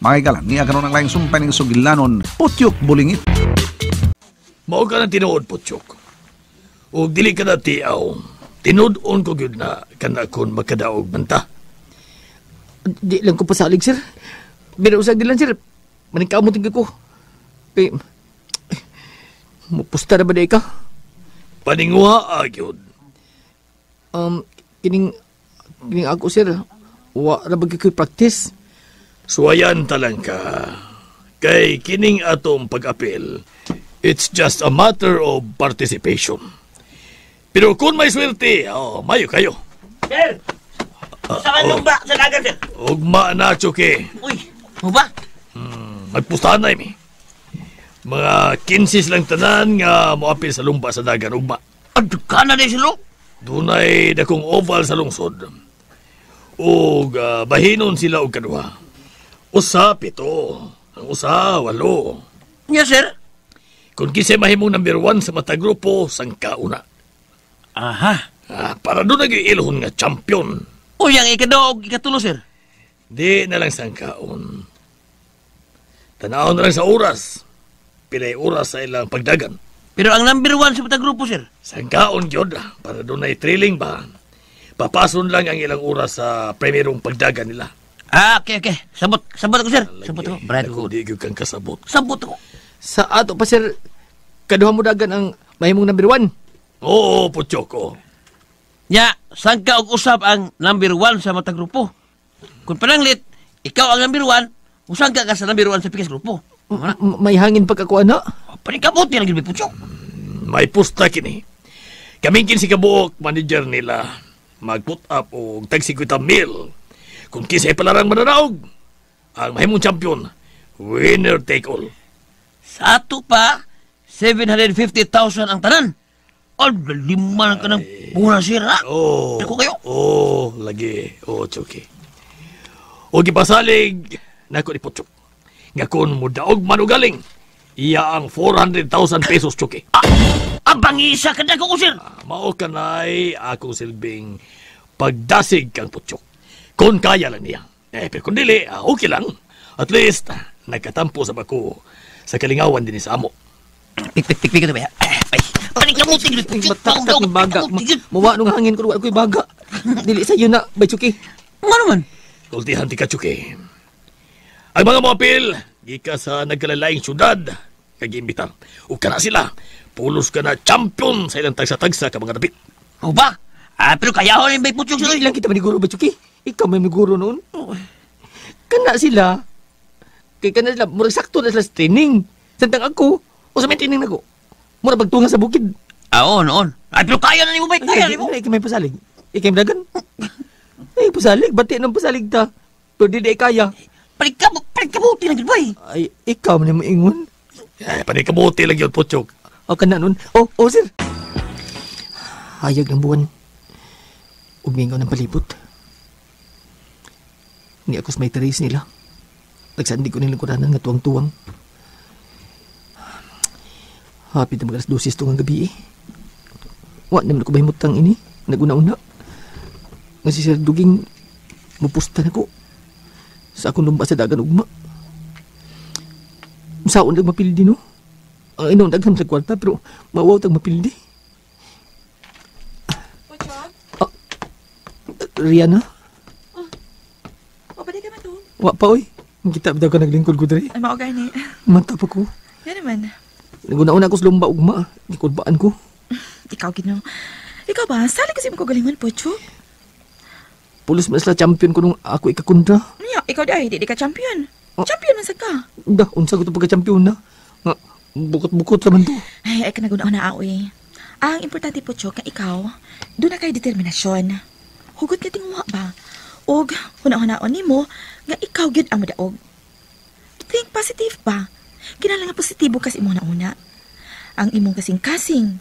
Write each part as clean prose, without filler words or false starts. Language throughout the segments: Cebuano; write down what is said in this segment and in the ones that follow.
Mga higala, niya karon ang laing sumpay ng sugilanon, Putyok Bulingit. Mao ka na tinuod, Putyok. O dili ka na tiaw. Tinud-on ko gyud na kanakon makadaog man ta. Di lang ko pasalig, sir. Pero usag di lang, sir. Maningkamot ko. Kay mupusta na ba di ka? Paninguha gyud. Kining kining ako, sir. Wa ra ba ko'y practice? Suwayan talang ka. Kay kining atong pag-apil, it's just a matter of participation. Pero kung may swerte, oh, mayo kayo. Sir! Sa kanong ba? Sa dagan, sir? Ugma na, Chuki. Uy, mo ba? Magpustahan na mi. Mga 15 lang tanan nga moapil sa lumba sa dagan ugma. Aduka na din sila. Dunay dakong oval sa lungsod. Ug bahinon sila og kaduha. Usa 7, ang usa 8. Nya, sir? Kung kinsay mahimong number 1 sa matag grupo, sangkauna. Aha. Ah, para doon nag-iilhon nga champion. Uy, ang ikado og ikatulo, sir. Di na lang sangkaon. Tanaw na lang sa oras. Pilay oras sa ilang pagdagan. Pero ang number 1 sa matag grupo, sir. Sangkaon gyud para doon ay thrilling ba. Papason lang ang ilang oras sa primerong pagdagan nila. Ah, okay, okay. Sabot, sabot ako, sir. Sabot ako. Brad Ako, ko. di gyud kang kasabot. Sabot ako. Sa ato pa, sir, kaduha mo dagan ang mahimong number 1. Oo, Putyok, oo. Nya, sangka og usab ang number 1 sa matag grupo. Kung pananglit, ikaw ang number 1, usangka ka sa number 1 sa pikas grupo. May hangin pagkakuha na. Paningkabuti lang gyud, Putyok. May pusta kini. Kaming 15 kabuok manager nila mag-put up og tag 50 mil. Kung kinsay palarang mananaog, ang mahimong champion, winner take all. Sa ato pa, 750,000 ang tanan. Ay, lima na ka ng puna, sir, ha? Oh. Dako kayo. Oh, lagi. Oh, okay. O gipasalig nako ni Putyok. Nga kung mudaog man og galing, iya ang 400,000 pesos, Chuki. Abang isa ka dako ko, sir. Ah, mao kanay akong silbing pagdasig kang Putyok. Kung kaya lang niya. Eh, pero kung dili, okay lang. At least, nagkatampo sa bako sa kalingawan din sa amo. Pik, pik, pik, pik, ito ba? Ay, paningkamuti, Ay, mataktak ng baga. Mawa nung hangin ko, ako'y baga. Dili sa'yo na, bay Chuki. Nga naman. Kultihan ti ka, Chuki. Ang mga moapil, gika sa nagkalalaing syudad, kag-imbitar. O kana sila, pulos ka na champion sa ilang tagsa-tagsa ka mga dapit. O ba? Ah, pero kaya ho rin ba Putyok, sir? Dili lang kita maniguro, bay Chuki. Ikaw may maniguro noon. Kana sila. Kay kana sila, murag sakto na sila sa training. Santang ako, o sa may training nako. Murag pagtunga sa bukid. Ah, oo, noon. Ay, pero kaya na nimo, bay. Kaya Ay, nimo. ay, ikaw may pasalig. Ikaw may dagan. Ay, pasalig. Bati ng pasalig ta. Pero di kaya. Paningkamuti lang yun, bay. Ay, ikaw man yung ingon. Ay, panikamuti lang yun, Putyok. O, kana nun. Oh, oh, sir. Hayag ng buwan. Umingaw ng palibot. Ni ako sa may terrace nila. Nagsandig ko nilang kuranan nga tuwang-tuwang. Hapit na mag alas 12 tungang gabi eh. Wa naman ako bahimutang ini. Naguna-una. Nga si Sir Duging mupusta na ko. Sa akong lumba sa dagan ugma. Saon lang mapildi no? Ang inong daghan sa kwarta pero mawaw tag mapildi. Ah, Rihanna? O, pwede ka matulog. Wa pa oy. Kita ba daw ka naglingkod ko diri? Ay, mao gani. Mata pa ko. Yan naman. Naguna-una ko sa lumba ugma. Gikulbaan ko. Ikaw, Gino. Ikaw ba? Sali kasi mo kagalingon, Pocho. Pulos man sila champion ko nung ako ikakundra. Niya, ikaw di ay, di ka champion. Oh. Champion man sa ka. Da, unsa ko to pagka-champion na. Nga, bukot-bukot raman to. Ay, ay ka naguna-una ako eh. Ang importante, Pocho, nga ikaw, doon na kay determinasyon. Hugot ka tinguha ba? Og, huna-hunaon nimo nga ikaw gyud ang madaog. Think positive ba? Kinahanglan nga positibo ka sa imong una. Ang imong kasing-kasing.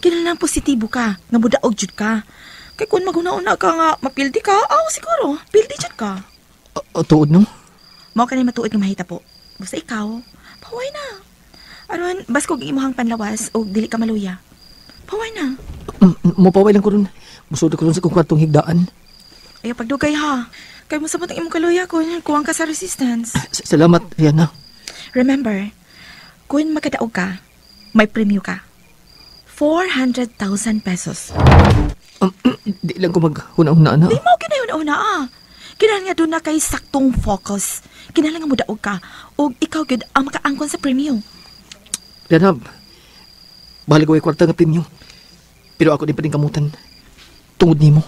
Kinahanglan positibo ka, nga mudaog jud ka. Kay kung maghuna-una ka nga mapildi ka, aw siguro, pildi jud ka. Tuod no? Mao kani matuod nga mahita po. Basta ikaw, paway na. Aron, baskog ang imong panlawas og dili ka maluya. Paway na. Mopaway lang ko ron. Musod ko ron sa kong kwartong higdaan. Ayaw pagdugay ha. Kay mo sabot ang imong kaluya kung kuwang ka sa resistance. Salamat, Rihanna. Remember, kung makadaog ka, may premyo ka. 400,000 pesos. Di lang ko maghuna-huna na. Di mo kinahuna-huna ah. Kinahanglan nga doon na kay saktong focus. Kinahanglan nga mudaog ka o ikaw gyud ang makaangkon sa premyo. Rihanna, bahala ko ay kwarta nga premyo. Pero ako din pa din kamutan. Tungod nimo.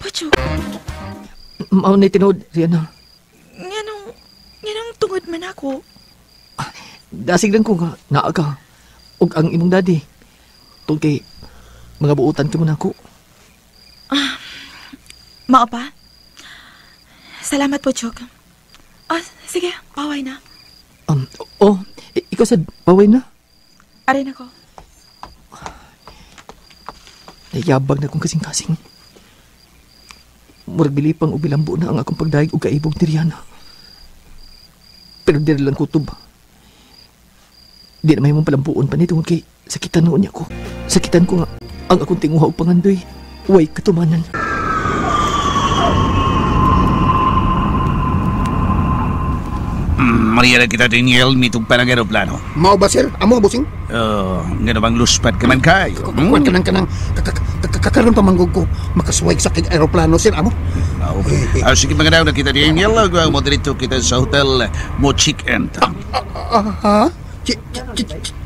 Pocho, Mao na tinuod, Rihanna. Nganong tungod man ako. Dasig lang ko nga, naa ka. Og ang imong daddy. Tungod kay mga buutan ka mo na ako. Mao pa? Salamat po, Chok. Ah, sige, paway na. Ikaw sad, paway na. Arin ako. Nayabag na kong kasing-kasing. Murag bilipang og bilambo na ang akong pagdayeg og kaibog ni Rihanna. Pero diri lang kutob. Di na mahimong palambuon pa ni tungod kay sakitan noon niya ko. Sakitan ko nga ang akong tinguha og pangandoy. Way katumanan. Maria na kita, Daniel, mitog pa ng aeroplano. Mao ba, sir? Amo, busing? Oh, nga bang luspad ka man kayo? Kuwan ka nang kakaroon pa manggug ko. Makasuway sa kay aeroplano, sir. Amo? Okay. Sige mga daw na kita, Daniel. Mo dirito kita sa hotel mo check-in. Ha?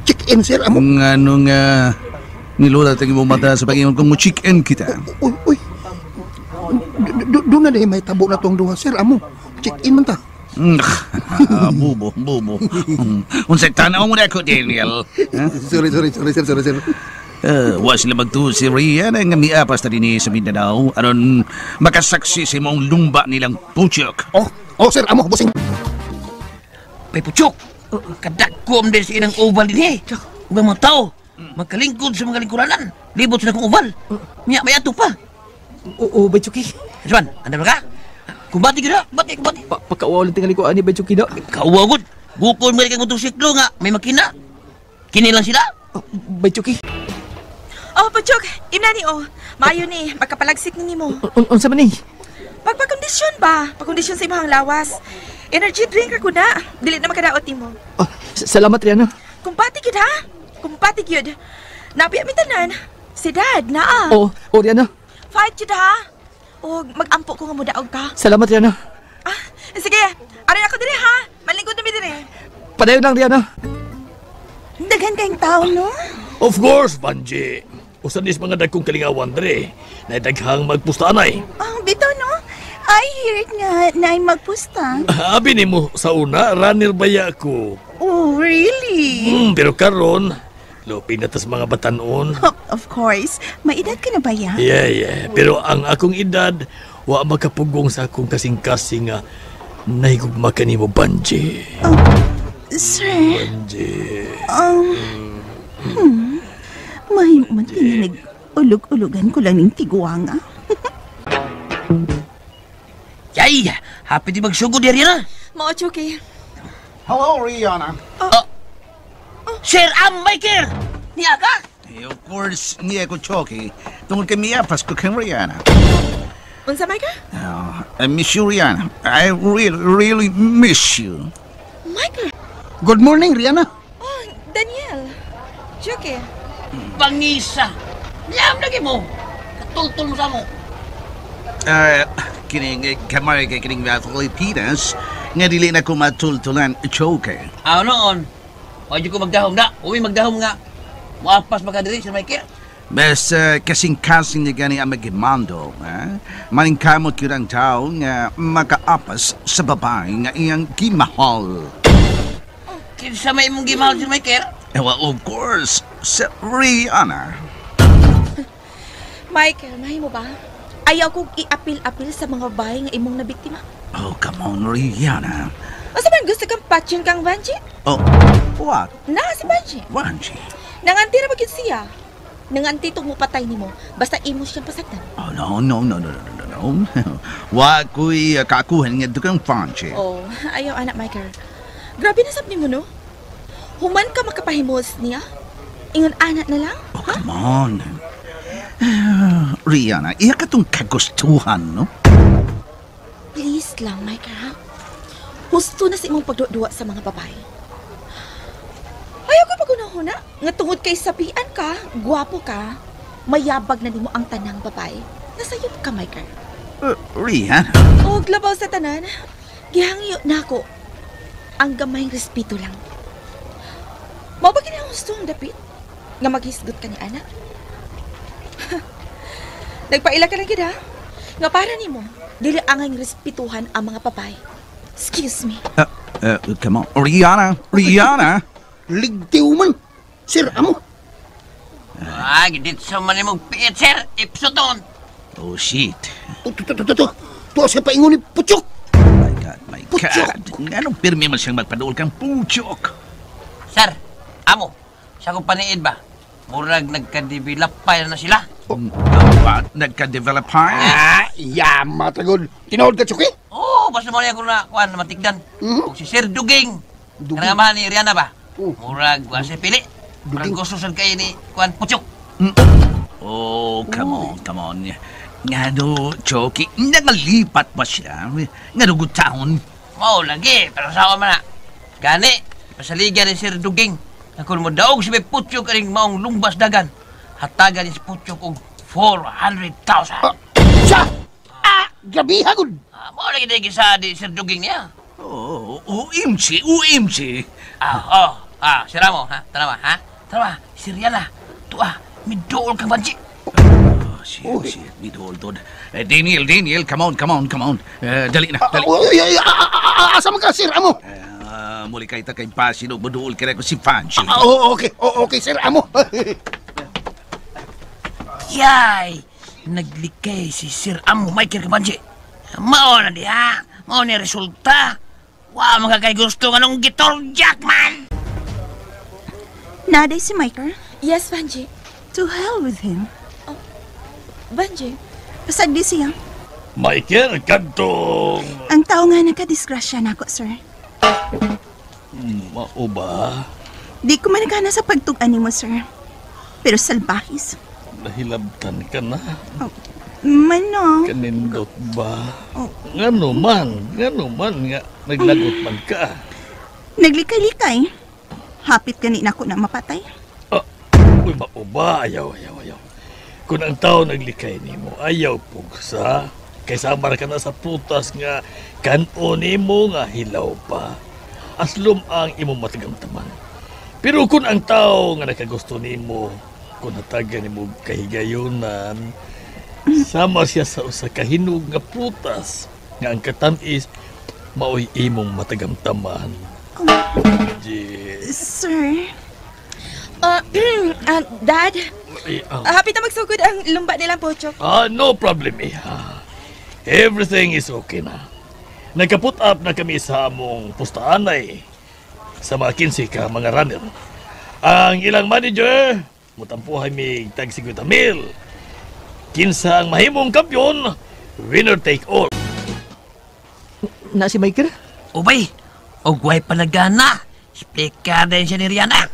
Check-in, sir? Amo? Nga nung nilula tagi mo mata sa pag-ingon kung mo check-in kita. Uy, uy. Doon na dahil may tabo na tong duha, sir. Amo, check-in man ta. Bubo, bubo. Unsay tanaw mo na ako, Daniel. Sorry, sorry, sorry, sir, sorry, sir. Wa sila magtuo si Rian nga miapas na din sa Mindanao aron makasaksi sa imong lumba nilang putyok. Oh, sir, amo, busing. May putyok! Kadagkom din sa inang oval din eh. Ubang mga tao, magkalingkod sa mga lingkuranan. Libot sa akong oval. Miya, may ato pa. Oo, Bay Chucky. Juan, anda ba ka? Kumbati ka na, kumbati, kumbati. Pagkauwaw lang tingali ko ani, Bay Chucky na. Kauwaw gud. Bukol mo rin kang motorsiklo nga, may makina. Kini lang sila. Bay Chucky. Oh, Puchok, imna ni oh. Maayo ni, magkapalagsik ni nimo. Unsa man ni? Pagpakondisyon ba? Pagkondisyon sa imong lawas. Energy drink ra ko na. Dili na makadaot nimo. Oh, salamat, Rihanna. Kumpati gyud ha. Kumpati gyud. Napiya mi tanan. Si Dad naa. Oh, oh Rihanna. Fight gyud ha. Og magampo ko nga modaog ka. Salamat, Rihanna. Ah, sige. Aray ako diri ha. Malingkod na mi diri. Padayon lang, Rihanna. Daghan kayong tao, no? Of course, Banji. Usa nis mga dagkong kalingawan diri. Naitaghang magpustanay. Oh, bitaw, no? I hear it nga na magpusta. Abi nimo sa una, runner baya ko. Oh, really? Pero karon, lupin na tas mga batanon. Of course. May edad ka na ba ya? Yeah, yeah. Pero ang akong edad, wa makapugong sa akong kasing-kasing nga nahigugma ka nimo, Banji. Oh, sir. Banji. Mahimo man tinginig. Ulog-ulogan ko lang ning tiguanga. Yay! Happy di magsugod, Rihanna. Mao, Chucky. Hello, Rihanna. Sir Am Michael! Niya ka? Eh, of course, niya ko, Chucky. Tungod kay miapas ko kay Rihanna. Unsa, Michael? I miss you, Rihanna. I really, really miss you. Michael! Good morning, Rihanna. Oh, Daniel. Chucky. Pangisa! Niyam lagi mo! Katultul mo sa mo. Kining kamay kay kining mga Pilipinas nga dili na ko matultulan, Chucky. Ah, noon. Huwag ko magdahom na. Uwi magdahom nga. Muapas makadiri, Sir Michael. Basta kasing-kasing niya gani ang magimando, ha? Maningkamot yun ang tao nga makaapas sa babae nga iyang gimahal. Kinsa may imong gimahal, Sir Michael? Well, of course, si Rihanna. Michael, mahimo ba? Ayaw kong iapil-apil sa mga babae nga imong nabiktima. Oh, come on, Rihanna. Asa man gusto kang patyon kang Vanji? Oh, what? Na, si Vanji. Vanji? Nanganti ra ba gyud siya? Nanganti tong mupatay nimo. Basta imo siyang pasagdan. Oh, no, no, no, no, no, no, no. Wa ko'y kakuhan nga kang Vanji. Oh, ayaw anak, Michael. Grabe na sab nimo, no? Human ka makapahimos niya? Ingon anak na lang? Oh, come on. Rihanna, iya ka tong kagustuhan, no? lang, Mike, ha? Husto na sa imong pagduwa sa mga babae. Ayaw ko pagunahuna. Nga tungod kay sabian ka, guwapo ka, mayabag na nimo ang tanang babae. Nasayop ka, Mike. Rihanna? Og labaw sa tanan, gihangyo na ako. Ang gamayng respeto lang. Mao ba kini ang husto ang dapit? Nga maghisgot ka ni anak? Nagpaila ka lang gid, ha? Nga para nimo, dili angay respetuhan ang mga babae. Excuse me. Come on. Rihanna! Rihanna! Ligtiw man. Sir, amo. Ah, giditso man imong piit, sir. Ipsoton. Oh, shit. To. Tuwa siya paingon ni Puchok. My God, my Puchok! God. Anong pirmi man siyang magpaduol kang Puchok? Sir, amo. Sa akong paniid ba? Murag nagka-develop pa na sila. What? Nagka-develop pa? Ah, yama tagod. Tinuod ka, Chuki? Oo, basta mo niya kung na, kuan, matigdan. Mhm. Kung si Sir Duging, Duging. kanang ni Rihanna ba? Oh. Murag, wa siya pili. Murag Duging. gusto sad kay ni kuan Puchok. Oh, come on, come on. Nga do, Choki, nangalipat ba siya? Nga do, good town. Mao lagi, pero sawa man na. Gani, pasaligan ni Sir Duging. Na kung mo daog si may Puchok aning maong lumbas dagan, hatagan ni si Puchok og 400,000. Ah, siya! Ah, grabe hagod. Ah, mao lagi di gisa di Sir Duging niya. Oh, OMG, OMG. Ah, oh, ah, si Ramo, ha? Tanawa, ha? Tanawa, si Rihanna. Tuwa, miduol kang banji. Oh, shit, shit, midol, dod. Eh, Daniel, Daniel, come on, come on, come on. Eh, dali na, dali. Uy, uy, asa man ka, Sir Amo? Muli kay ta kay Pasino, buduol kaya ko si Fancy. Ah, oh, okay. Oh, okay, Sir Amo. Yay! Naglikay si Sir Amo Michael Kabanji. Mao na diha. Mao ni resulta. Wa mga kay gusto nga nung gitorjak man. Naday si Michael. Yes, Vanji. To hell with him. Vanji, Pasagdi siya. Michael, kadtong... Ang tao nga nagkadisgrasya nako, sir. Mao ba? Di ko man nagana sa pagtug-an nimo, sir. Pero salbahis. Nahilabtan ka na. Oh, mano. Kanindot ba? Oh. Ngano man nga naglagot man ka. Naglikay-likay. Hapit gani nako na mapatay. Ah, uy, mao ba? Ayaw, ayaw, ayaw. Kung ang tao naglikay nimo, ayaw pugsa. Kaysa mara ka na sa prutas nga kan-o nimo nga hilaw pa. Aslom ang imong matagamtaman. Pero kung ang tao nga nakagusto nimo, kung natagan nimo kahigayunan, sama siya sa usa ka hinog nga prutas nga ang katamis maoy imong matagamtaman. Oh, Je, sir. Dad, ay, ah. Hapit na magsugod ang lumba nilang Pochok. Ah, no problem, iha. Everything is okay na. Nagka-put up na kami sa among pustaanay sa mga 15 ka mga runner. Ang ilang manager, mutampuhay mig tag 50 mil. Kinsa ang mahimong kampiyon, winner take all. Na si Michael? Ubay, og way palagana. Speaker din siya ni Rihanna.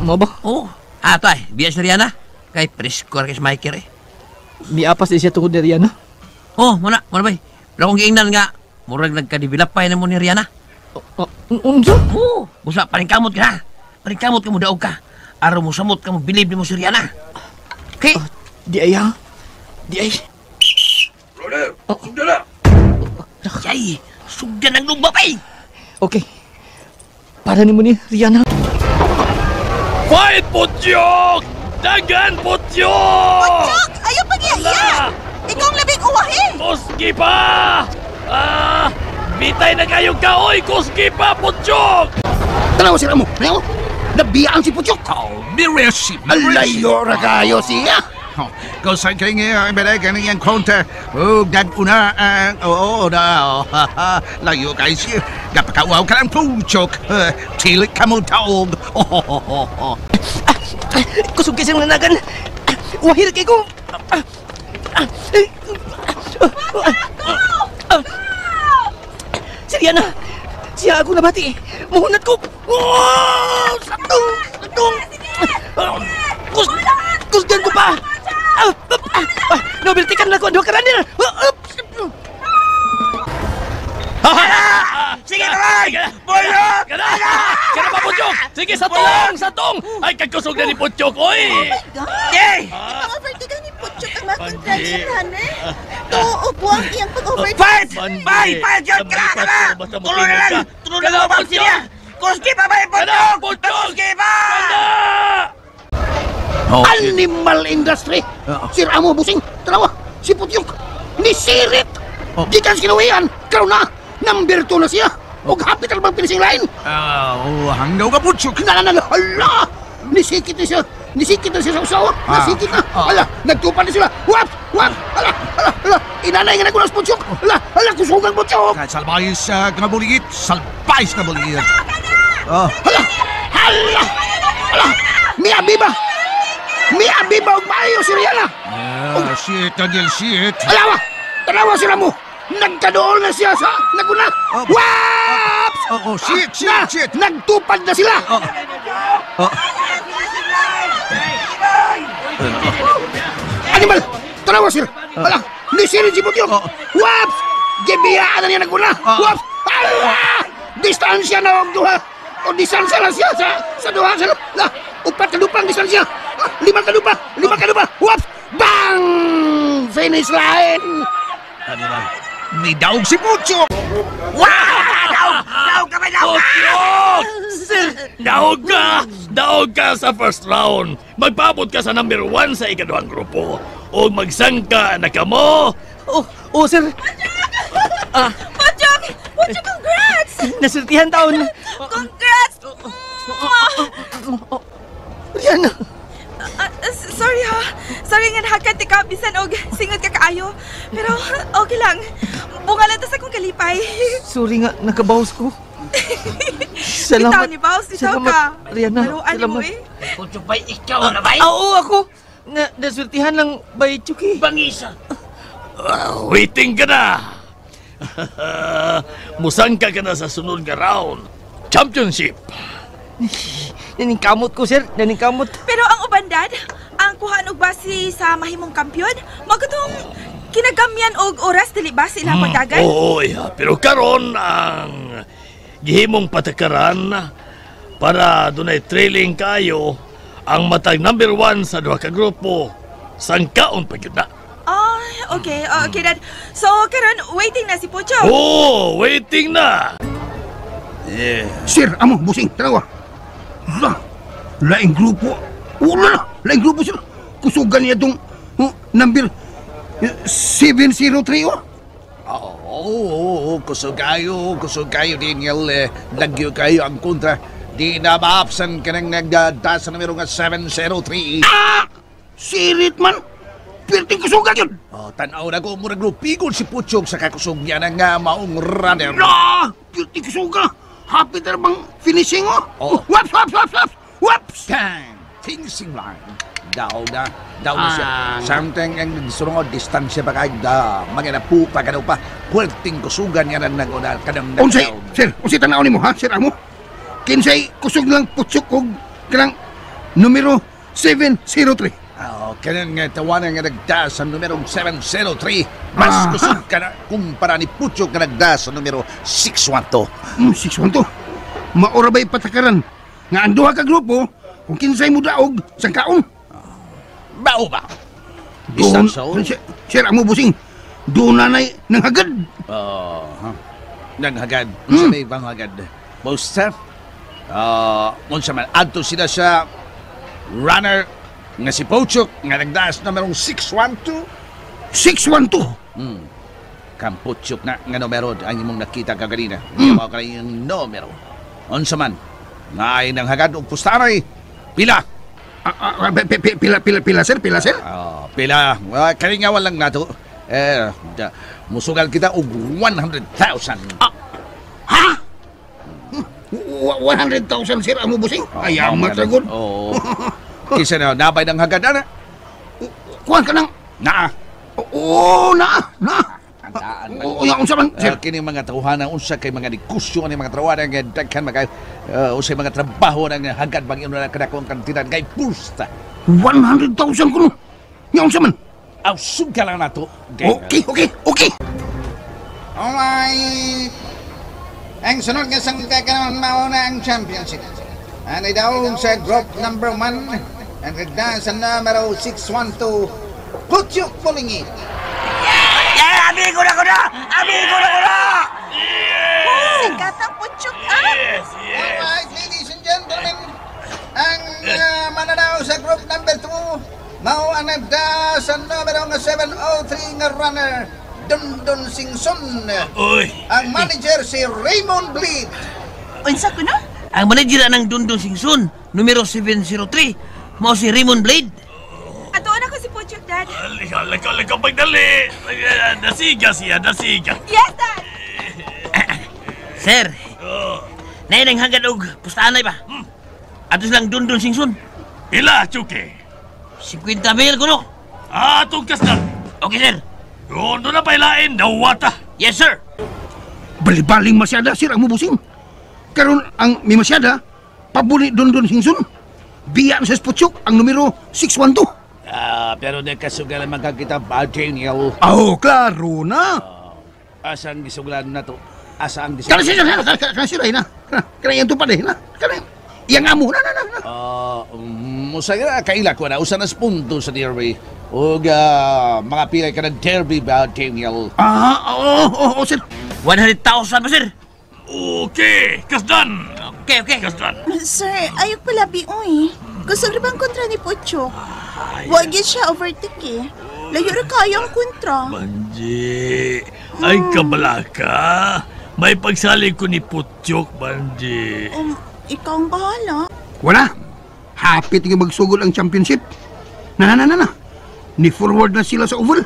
Mao ba? Oh, ato ay, biya si Rihanna. Kay presko ra kay si Michael eh. Miapas din siya tungod ni Rihanna. Oh, muna, muna bay. Pero kung giingnan nga, murag nagka-develop pa na mo ni Rihanna. Oh, unsa? Oo, busa paningkamot ka na. Paningkamot ka mo daog ka. Araw mo samot ka mo bilib nimo si Rihanna. Okay. Oh, di ay ha. Di ay. Brother, sugdan na! Yay, sugdan ang lumba bay. Okay. Para nimo ni Rihanna. Fight, Putyok! Dagan, Putyok! Puchok! Ayaw pag-iya! Ikaw ang labing uwahi! Kusgi pa! Ah! Bitay na kayo kaoy! Kusgi pa, Putyok! Tanawa, Sir Amo. Tanawa. Nabiyaan si Puchok. Oh, miresi, Alayo ra kayo siya. Oh, kung saan kayo ngayon, ibalik ang iyang konta. Oh, nag-una ang, oo, na, oh, layo kayo siya. Napakauaw ka ng Puchok. Tilik ka mo taog. Oh, Kusog kayo siyang nanagan. Wahir kay ko. Si Rihanna! Siya ako nabati. Muhunat ko. Oh, satong! Satong! Kusgan ko pa! Nobeltikan na ko ang duha ka runner. Sige naman! Bulok! Kana! Kana pa, Putyok! Sige, sa tong! Sa tong! Ay, kagkusog na ni Putyok, oy! Oh my God! Yay! Ipang-overtake ni Putyok ang mga kontralya runner. Tuo buwang iyang pag-overtake. Fight! Bandi. Fight! Fight! Yun! Kana! Kana! Basta mo Tulo na lang! ka. Tulo na Kana, lang ang Putyok! niya! Kuski pa ba yung Kana, Putyok? Putyok! Kuski pa! Kana! Oh, Animal industry! Sir Amo, busing! Tanawa! Si Putyok! Ni Sirit! Oh. Gikan sa kinawian! Karon na! Number 2 na siya! Og hapit ang bang finishing line! Oh, hanggaw ka, Putyok. Na na na! Hala! Nisikit na siya! Nisikit na siya sa usawa! Nasikit na! Hala! Nagtupan na sila! Wap! Wap! Hala! Hala! Hala! Inanay nga na ko ng Putyok! Hala! Hala! Kusugang Putyok! Kahit salbayis nga buligit, salbayis nga buligit. Oh, Hala! Hala! Hala! Miabi ba? Miabi ba og maayo si Rihanna? Shit, Daniel, shit. Alawa! Tanawa sila mo! Nagkadool na siya sa naguna! Oh. Waps! Oh, oh, shit, shit, Na, shit. Nagtupad na sila! Oh. Oh. Animal! Tanawa sila! Ala! Ni si Putyok! Oh. Waps! Gibiyaan na niya naguna! Oh. Waps! Ala! Distansya na og duha! O distansya lang siya sa duha sa la, upat ka dupa ang distansya! 5 ka dupa! 5 ka dupa! Waps! Bang! Finish line! Animal. Ni daog si Putyok. Wow! Daog! Daog ka ba? Daog ka! Putyok! Daog ka! Daog ka sa first round! Magpaabot ka sa number 1 sa ikaduhang grupo. O magsangka na kamo! Oh, oh sir. Putyok! Putyok, congrats! Nasultihan taon. Congrats! Rihanna. Sorry ha. Sorry nga nahagkan ti ka bisan og singot ka kaayo. Pero okay lang. Bunga lang ta sa akong kalipay. Sorry nga, nakabawas ko. Salamat. Bitaw ni Baus, bitaw Salamat, ka. Rihanna. Laruan mo Salamat. eh. Putyok ba ikaw na ba? Ah, oo, ako. Nasultihan lang by Chucky. Bangisa! Waiting ka na! Musangka ka na sa sunod nga round. Championship! Naningkamot ko, sir. Naningkamot. Pero ang ubandad, ang kuhaan og base sa mahimong kampiyon, magutong kinagamyan og oras dili ba sila pagdagan? Oo, iya. Pero karon ang gihimong patakaran para dunay trailing kayo ang matag number 1 sa duha ka grupo sangkaon pa gyud na. Ah, okay. Okay, Dad. So, karon waiting na si Pucho. Oh, waiting na. Yeah. Sir, amo, busing, tanawa. La, laing grupo. Wala na, laing grupo sir. Kusugan niya itong number 703, oh. Oo, kusog kayo, Daniel. Lagyo kayo ang kontra. Di na maapsan ka nang nagdada sa numero nga 703. Ah! Sirit man! Pirting kusugan yun! Oh, tanaw na ko, murag lupigon si Putyok sa kakusog niya ng maong runner. La! Pirting kusuga! Happy na bang finishing, oh? Oo. Waps, waps, waps, waps! Waps! Bang! Finishing line. Daw na siya. Something ang nagsurungo, distansya pa kayo. Da, mga napupa ka daw pa. Puwerting kusugan niya nang nag-una. Kanang Unsay, sir, unsay tanaw nimo ha, sir amo? Kinsay kusog lang Putyok og kanang numero 703. Oh, kanang nga tawanan nga nagda sa numero 703. Mas kusog ka na kumpara ni Putyok nga nagda sa numero 612. 612. Maura ba'y patakaran? Nga ang duha ka grupo, kung kinsay mo daog, sangkaon. Bao ba? Doon, Distansya, oh. sir, amo busing, doon na na'y nanghagad. Oh, ha? Nanghagad. Unsa may panghagad? Basta, unsa man, adto sila sa runner nga si Putyok nga nagdaas numerong 612. 612? Kang Putyok na nga numero ang imong nakita kaganina. Mm. Mao kay yung numero. Unsa man, nga ay nanghagad og pustanay. Pila? Pila, pila, pila, sir, pila, sir? Pila. Kalingawan lang nato. Musugal kita og 100,000. Ha? 100,000, sir, amo busing? Ay, amat ragod. Oo. Kisa na, nabay ng hagad, ana. Kuhan ka nang... Naa. Oo, naa, naa. Andaan. Oo, yung unsa man, sir. Kini mga tawhana, unsa kay mga negosyo, ani mga trawana, nga daghan mga, unsay mga trabaho nang hagad bang ino na kadakong kantidad kay pusta. 100,000 kuno. Yung unsa man? Aw, sugka lang nato. Okay, okay, okay. Alright. Ang sunod nga sangka karon mao na ang championship. Ang daog sa group number 1, ang nagda sa numero 612, Putyok Pulingit. Yeah, amigo na ko na! Amigo na ko na! Sikat ang Putyok ah! Yes, yes. Alright, ladies and gentlemen, ang mananaw sa group number 2, mao ang nagda sa numero nga 703 nga runner, Dundun Singson. Uy. Ang manager si Raymond Bleed. Unsa ko na? Ang manager ng Dundun Singson, numero 703, mao si Raymond Blade. Atuon ako si Putyok, Dad. Alika, alika, alika, pagdali. Nasiga siya, nasiga. Yes, Dad! Sir, naay nang hagad og pustahan ba? Ato silang Dundun Singson. Pila, Chuki? 50 mil kuno. Ah, tungkas na. Okay, sir. Doon na pailain, dawata. Yes, sir. Balibaling masyada, sir, ang mubusing. Karon ang may masyada, pabuli Dondon Singson. Biya na sa Putyok, ang numero 612. Pero nakasugalan man kita ba, Daniel? Oh, klaro na. Asa ang gisugalan na to? Asa ang Kana gisugalan? siya, kana siya, na. Kana iyang tupad eh, na. Kana iyang amo, na, na, na. Usa nga kaila ko na, usa na sa punto sa derby. Ug mga pila ka ng derby ba, Daniel? Ah, oo, oo, oo, sir. 100,000 ba, sir? Okay, kasdan. Okay, okay. Kasdan. Sir, ayaw pala oy. Kusog ra bang kontra ni Putyok? Wag gyud siya overtake eh. Layo ra kayo ang kontra. Banji, ay kabalaka. May pagsalig ko ni Putyok, Banji. Ikaw ang bahala. Wala. Hapit nga magsugod ang championship. Na, na, na, na, na. Ni forward na sila sa oval.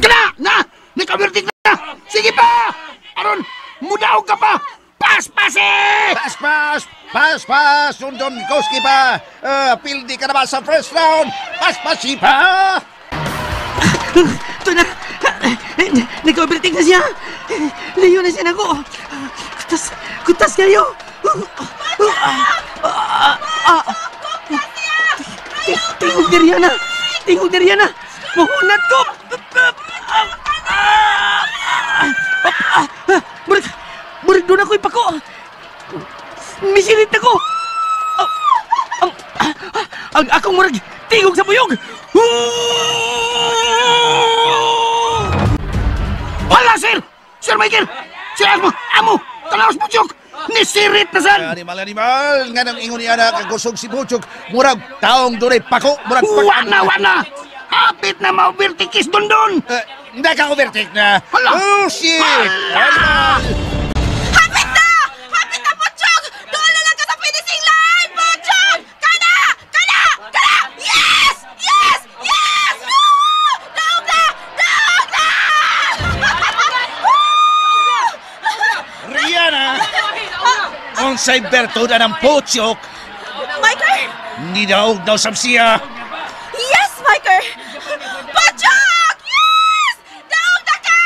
Kana! Na! Naka-overtake na! Sige pa! Aron, mudaog ka pa! Pas, pase! Pass, pass! Pass, pass! Dundon Koski pa! Pildi ka na ba sa first round? Pass, pass, pa! Ito na! Nag-overtake na siya! Layo na siya nako! Kutas! Kutas kayo! Tingog ni Rihanna! Tingog ni Rihanna! Mahunat ko! Murag! Murag doon ako ipako! Misirit ako! Ang akong murag tingog sa buyog! Wala, sir! Sir Michael! Sir Amo! Amo! Tanawas Putyok! Nisirit na san! Animal, animal! Nga nang ingon niya na kagusog si Putyok, murag taong dunay pako, murag pako. Wa na, wa na! Hapit na ma-overtake is Dondon! Naka-overtake na! Hala! Oh, shit! Hala! Hapit na! Hapit na, Putyok! Doon na lang ka sa finishing line, Putyok! Kana! Kana! Kana! Yes! Yes! Yes! Woo! Daog na! Daog na! Rihanna! Unsay bertuda ng Putyok, Michael! nidaog daw sab siya. Yes, Michael! Putyok! Yes! Daog na ka!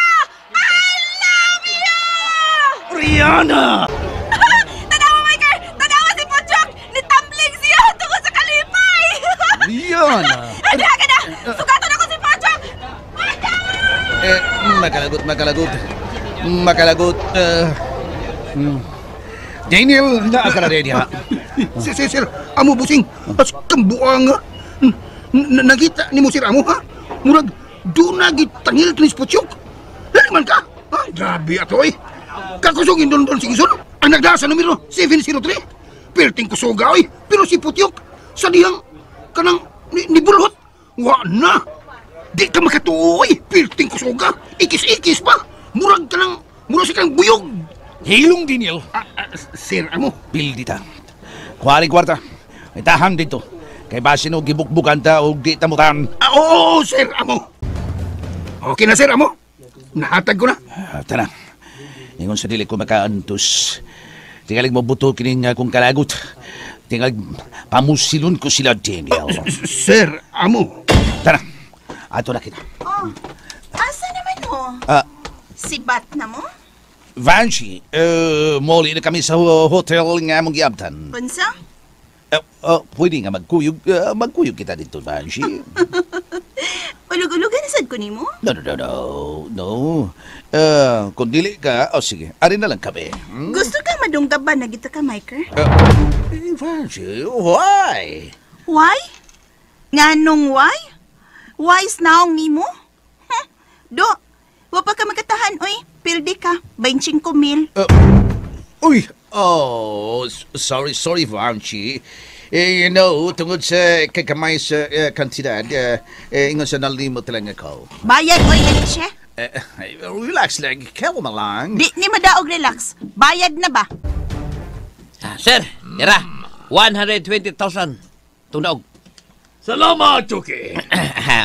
I love you! Rihanna! Tanawa, Michael! Tanawa si Putyok! Nitambling siya tungkol sa kalipay! Rihanna! Ay, diha ka na! Sugaton ako si Putyok! Putyok! Eh, makalagot, makalagot. Makalagot. Daniel, naa ka na rin ha. Sir, sir, sir, amo busing, as kambuang nga. Nakita ni mo sir amo ha? Murag, doon na gitangil ni Putyok. Lali man ka? Ha? Grabe ato eh. Kakusogin doon doon Singson. Ang nagdala sa numero 703. Perting kusoga oy. Pero si Putyok, sa dihang kanang ni bulhot. Wa na. Di ka makatuo oy. Perting kusoga. Ikis-ikis pa. Murag kanang, murag sa kanang buyog. Hilong, Daniel. Sir amo. Pildita. Kuwari kwarta. Itahan dito. Kay basin o gibukbukan ta o di tamutan. Oo, sir amo. Okay na, sir amo. Nahatag ko na. Tara. Ingon sa dili ko makaantos. Tingalig mo buto kining akong kalagot. Tingalig pamusilon ko sila, Daniel. Sir amo. Tara. Ato na kita. Oh, asa naman mo? Sibat na mo? Vanchi, muli na kami sa hotel nga among giabtan. Unsa? Pwede nga magkuyog, magkuyog kita dito, Vanchi. Ulog-ulogan sa sad ko nimo. No, no, no, no. No. Kung dili ka, oh sige, ari na lang kami. Hmm? Gusto ka madunggaban na kita ka, Miker? Vanji, why? Why? Nganong why? Why is naong nimo? Huh? Do, wa pa ka magkatahan, oy. Pildi ka, 25 mil. Uy, oh, sorry, sorry, Vanji. Eh, you know, tungod sa kagamay sa kantidad, ingon sa nalimot lang ako. Bayad, oy, leche. Relax lang, kalma lang. Di ni madaog relax. Bayad na ba? Ah, sir, tira. 120,000. Tunaog. Salamat, Chucky.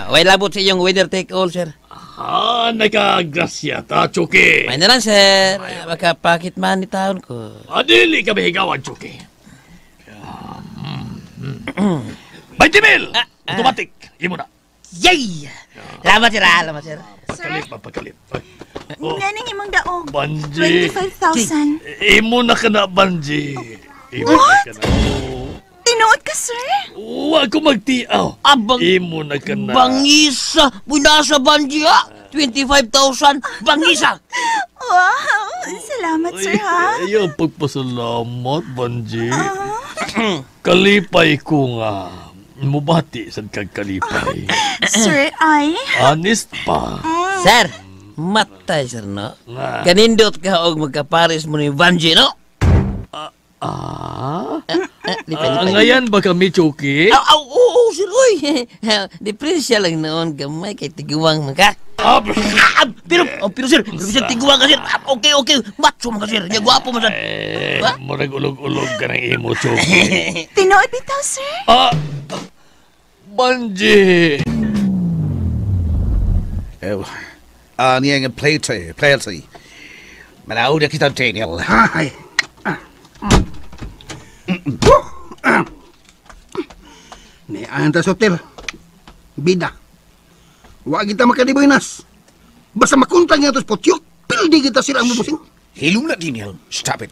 Way labot sa iyong winner take all, sir. Ah, nakagrasya ta, Chucky. May na lang, sir. Baka pocket money taon ko. Adili kami higawan, Chucky. 20 mil! Automatic. Imo na. Yay! Salamat, sir. Salamat, sir. Pagkalit, pagkalit. Oh, Nganing imong daog. Banji. 25,000. Imo na ka na, Banji. Imo What? na ka na. Oh. Tinuod ka, sir? Wa ko magtiaw. Abang- Imo na ka na. Bangisa! Bunasa, Banji, ha? 25,000! Bangisa! Wow! Salamat, sir, ha? Ayaw pagpasalamat, Banji. Kalipay ko nga. Mubati sad kag kalipay. Sir, ay... Honest pa. Sir, matay, sir, no? Nga. Kanindot ka og magkapares mo ni Banji, no? Ah? Lipay, Ah, lipay. ngayon ba kami, Chucky? Aw, aw, oo, sir, uy. Diferensya lang noon, gamay kay tiguang man ka. Ah, Ah, pero, oh, pero sir, pero sir, tiguang ka, sir. Ah, okay, okay, macho man ka, sir. Nya, gwapo man, sir. eh, murag ulog-ulog ka ng imo, Chucky. Tinuod bitaw, sir? Ah, Banji! Oh, niya nga plate, plate. Manauna kita, Daniel. Ay. Ni anta soter. Bida. Wa kita makadibuinas. Basta makuntang nga tos potyok, pildi kita sila ang mabusing. Hilom na, Daniel. Stop it.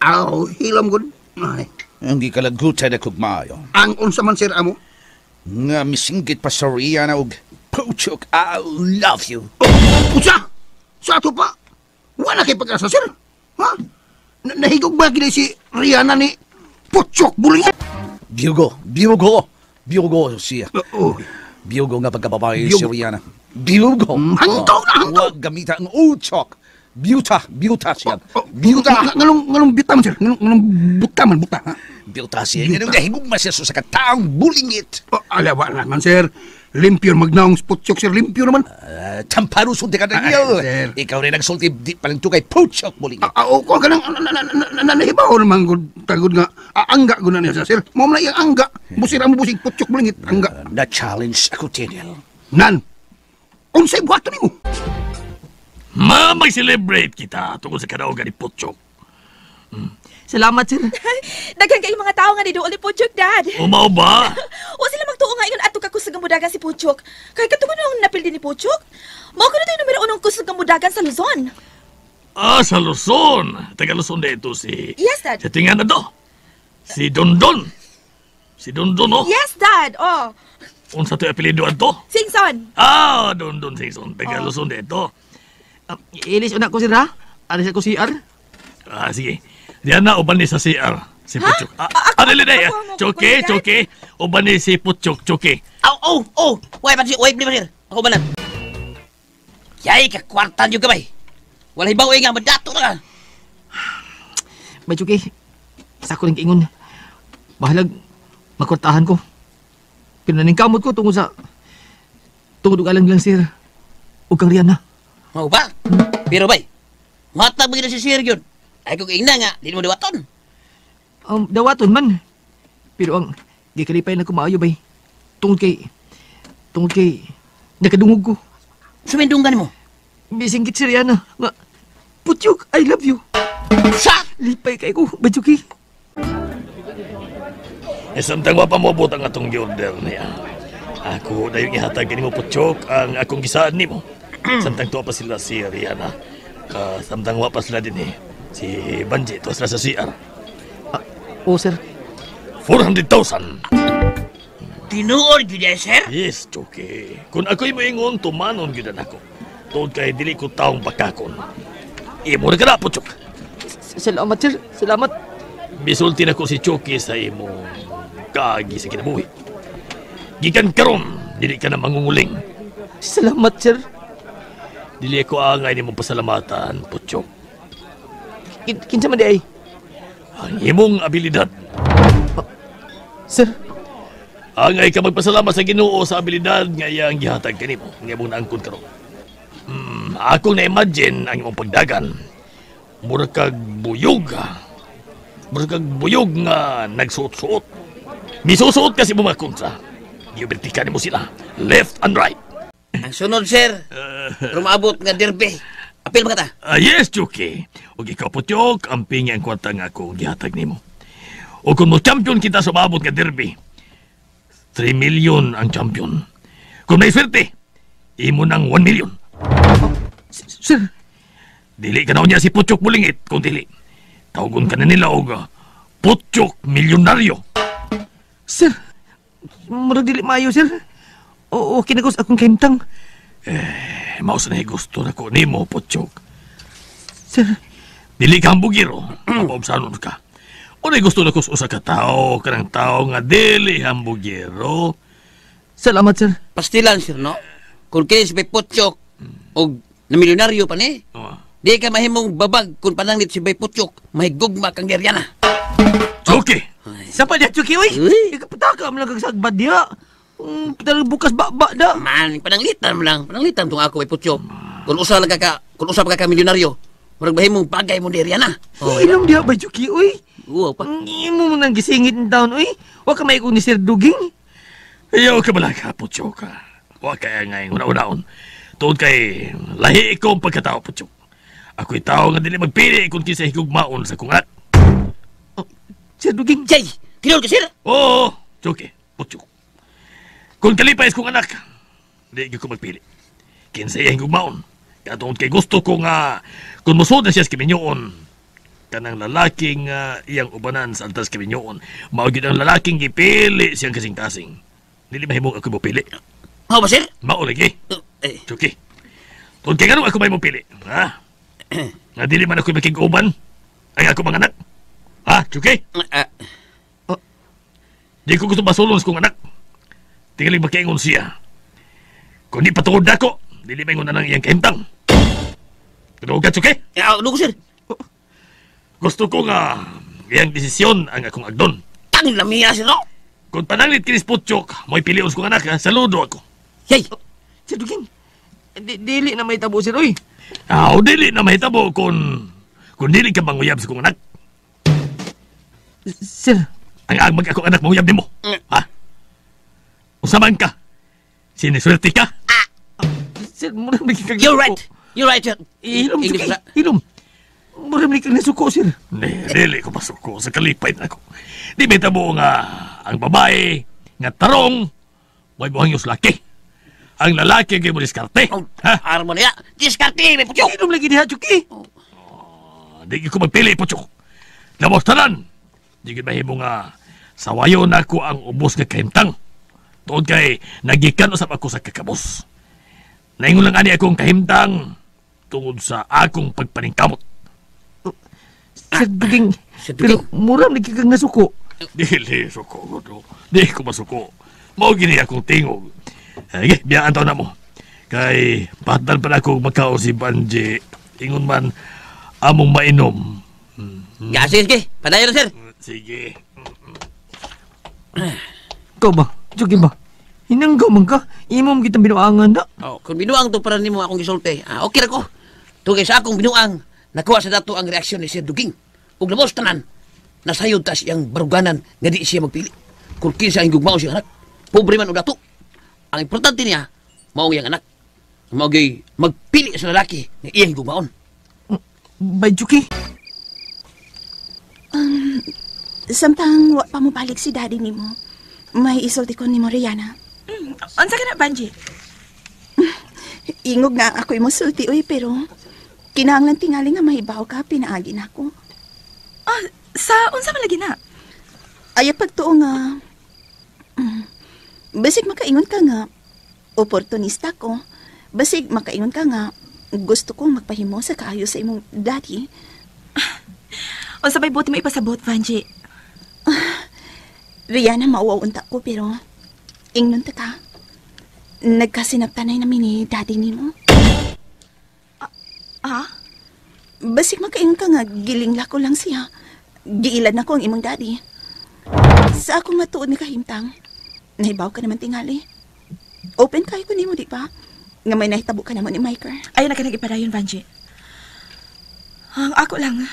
Aw, hilom gud. Ay, Ang gikalagutan na kugmayo. ang unsa man sir amo? Nga misinggit pa sa Rihanna og Puchok, I love you. Oh, usa! Sa ato pa? Wala kay pag-asa, sir. Ha? Nahigog ba gini si Rihanna ni Putyok Buling? Biyugo, biyugo, biyugo siya. Oo. Biyugo nga pagkababae si Biyugo. Rihanna. Biyugo. Hanggaw na, hanggaw. Huwag gamita ang uchok. Biyuta, biyuta siya. Oh, Biyuta. Nganong biyuta man, sir? Nganong buta man, buta, ha? Biyuta siya. Nganong nahigog man siya sa kataong bulingit. Oh, ala, wala man, sir. Limpyo magnaong Putyok, sir. Limpyo naman. Tamparusun di ka, Daniel. Ay, sir. Ikaw rin ang sulti, di palang tukay Puchok bulingit. O, ko ka nang nahibaw naman gud tagod nga angga gud na niya sir. Mao man na iyang angga. Busir ang busig Putyok bulingit angga. Na-challenge ako, Daniel. Nan. Unsay buhaton nimo? Ma, mag-celebrate kita tungkol sa kadaogan ni Puchok. Salamat, sir. Daghan kay mga tao nga niduol ni Puchok, Dad. Umaw ba? O sila magtuo nga ingon ato ka kusog ang mudagan si Puchok. Kay katungod nung napildi ni Puchok, mao kuno tayo numero unong kusog ang mudagan sa Luzon. Ah, sa Luzon. Taga Luzon dito si... Yes, Dad. Sa tinga na do. Si Dondon. Si Dondon, oh. Yes, Dad. Oh, Unsa to apelyido adto? Singson. Ah, Dondon Singson. Taga Luzon dito. Ilis una ko, sir, ha? Alis ako CR. Ah, sige. Diyan na, uban ni sa CR. Si Puchok. Ah, Ako- ah, dali, dali. ako ang Choke, kukulitan? choke. Uban ni si Puchok, choke. Aw, aw, aw. Way, pa, way, ba, sir? Ako ba na? Yay, kakwartan yung gamay. Wala hibaw, eh, nga, madato na ka. May Chucky, sa ako rin kiingon. Bahalag, makwartahan ko. Pero naningkamot ko tungod sa... Tungod og alang lang, sir. Ug kang Rihanna. Mau ba? Pero bay, matag ba si sir yun? Ay kung ingna nga, di mo diwaton. Dawaton man. Pero ang gikalipay na ko maayo bay. Tungod kay nakadungog ko. Sumindunggan mo. Bisingkit si Rihanna. Nga, Putyok, I love you. Sa! Lipay kay ko, Bajuki. Eh, samtang wa pa moabot ang atong order niya. Ako na yung ihatag nimo Puchok ang akong gisaan nimo. Samtang tuwa pa sila si Rihanna. Samtang wa pa sila din eh. Si Banji, tuwa sila sa CR. Oh, sir. 400,000. Tinuod gyud ay, sir? Yes, Chucky. Kung ako'y moingon, tumanon gyud ako. Tuod kay dili ko taong bakakon. Imo na ka na, Puchok. Salamat, sir. Salamat. Misulti na ko si Chucky sa imong kaagi sa kinabuhi. Gikan karon, dili ka na mangunguling. Salamat, sir. Dili ko angay nimo pasalamatan, Puchok. Kinsa man di ay? Ang imong abilidad. Sir, Angay ka magpasalamat sa Ginoo sa abilidad nga iyang gihatag kanimo, nga imong naangkon karon. Akong na-imagine ang imong pagdagan. Mura kag buyog. Mura kag buyog nga nagsuot-suot. Misusuot kasi mo mga kontra. Giubertika nimo sila, left and right. Ang sunod, sir. Rumaabot nga derby. Apil ba ka ta? Yes, Chucky. Ug ikaw, Putyok, ang pingi ang kwarta nga akong gihatag nimo. O kung mo champion kita sa umabot nga derby, 3 million ang champion. Kung may swerte, imo nang 1 million. Sir, Dili ka na niya si Putyok mulingit kung dili. Tawgon ka na nila og Putyok Milyonaryo. Sir. Murag dili maayo, sir. Oo, okay na ko sa akong kahimtang. Eh, mao sa gusto na ko nimo, Putyok. Sir, Dili ka hambugiro, mapaubsanon ka. Unay gusto na ko sa usa ka tawo, kanang tawo nga dili hambugiro. Salamat, sir. Pastilan, sir, no? Kung kini si Bay Putyok og na milyonaryo pa ni, di ka mahimong babag kung pananglit si Bay Putyok, mahigugma kang Rihanna. Chucky! Sapa diya, Chucky, uy! Uy. Ikapataka mo lang kag sagbad diya. Talagang bukas ba da. Man, pananglitan mo lang. Pananglitan tong ako, Bay Putyok. Kung usa lang ka, kung usa pa ka milyonaryo, murag mahimong bagay mo ni Rihanna. Oh, ilong diha ba, Chucky, uy? Oo pa. Imo mo nang gisingit in down, uy. Wa ka may ni Sir Duging. Ayaw ka malaka, Putyok. Wa kaya nga yung una-unaon. Tuod kay lahi ko ang pagkatao, Putyok. Ako'y tao nga dili magpili kung kinsa higugmaon sa kong anak. Sir Duging. Jay, tinuod ka, sir? Oo, Chucky, Putyok. Kung kalipay sa kong anak, di ko magpili. Kinsa iyang higugmaon. Katungod kay gusto ko nga kung musod na siya sa kiminyoon, kanang lalaking iyang ubanan sa altas kiminyoon, mao gyud ang lalaking gipili siyang kasing-kasing. Dili mahimong ako mopili. Mao ba, sir? Mao lagi. Eh. Chucky. Tungod kay nganong ako may mopili, ha? Nga dili man ako makig-uban ang ako mga anak. Ha, Chucky? Di ko gusto masulon sa kong anak. Tingaling makaingon siya. Kung di patungod nako, dili maingon na lang iyang kahimtang. Tunog ka, Chucky? Dugo, sir. Gusto ko nga iyang desisyon ang akong agdon. Tang lamia, sir, no? Kung pananglit kinis Putyok, mo'y pilion sa kong anak, ha? Saludo ako. Yay! Sir Duging, dili na mahitabo, sir, uy. Aw, dili na mahitabo kung dili ka manguyab sa kong anak. Sir. Ang agmag akong anak manguyab nimo. Ha? Usaman ka? Siniswerte ka? Sir, murag lagi kang You're right. You're right, sir. Ilom, English Chucky. na. Ilom. Murag lagi kang nasuko, sir. Dili ko masuko sa kalipay na ako. Di mahitabo nga ang babae nga tarong may buhang yung laki. Ang lalaki kay mo diskarte. Oh, Ha? armo niya. Diskarte, may Putyok. Ilom lagi diha, Chucky. Di ko magpili, Putyok. Lamos tanan. Di ko mahimo nga sawayon ako ang ubos nga kahimtang. Tuod kay nagikan usab ako sa kakabos. Naingon lang ani akong kahimtang tungod sa akong pagpaningkamot. Sir Duging, Sir pero Duging. murag lagi kang nasuko. Dili suko ko. Di ko masuko. Mao gini akong tingog. Sige, biyaan taon na mo. Kay patal pa na ako magkaon si Banji. Ingon man among mainom. Ya, sige, sige. Padayon na, sir. Sige. Ikaw ba? Chucky ba? Hinanggaw man ka. Imo mo kitang binuangan na. Oh, kung binuang to para nimo akong gisulti, okay ra ko. Tugay sa akong binuang, nakuha sa dato ang reaksyon ni Sir Duging. Ug labos tanan, nasayod ta siyang baruganan nga di siya magpili. Kung kinsa ang gugmao siyang anak, pobre man og dato. Ang importante niya, mao iyang anak. Mao gyud magpili sa lalaki nga iyang gugmaon. Bye, Chucky. Samtang wa pa mo balik si daddy nimo, may isulti ko nimo, Rihanna. Unsa ka na, Banji? Ingog nga ako imo sulti, uy, pero kinahanglan tingali nga mahibaw ka, pinaagi na ako. Ah, sa unsa man lagi na? Ay, pagtuo nga, Basig makaingon ka nga, oportunista ko. Basig makaingon ka nga, gusto kong magpahimo sa kaayo sa imong daddy. Unsa may buti mo ipasabot, Vanji? Rihanna, mauwaw unta ko, pero ingnon ta ka. Nagkasinaptanay namin ni daddy nimo. Ah? Basig makaingon ka nga, giling ko lang siya. Giilad na ko ang imong daddy. Sa akong matuod ni kahimtang, nahibaw ka naman tingali. Open kayo ko nimo, di ba? Nga may nahitabo ka naman ni Michael. Ayaw na ka nag-ipadayon, Vanji. Ang ako lang.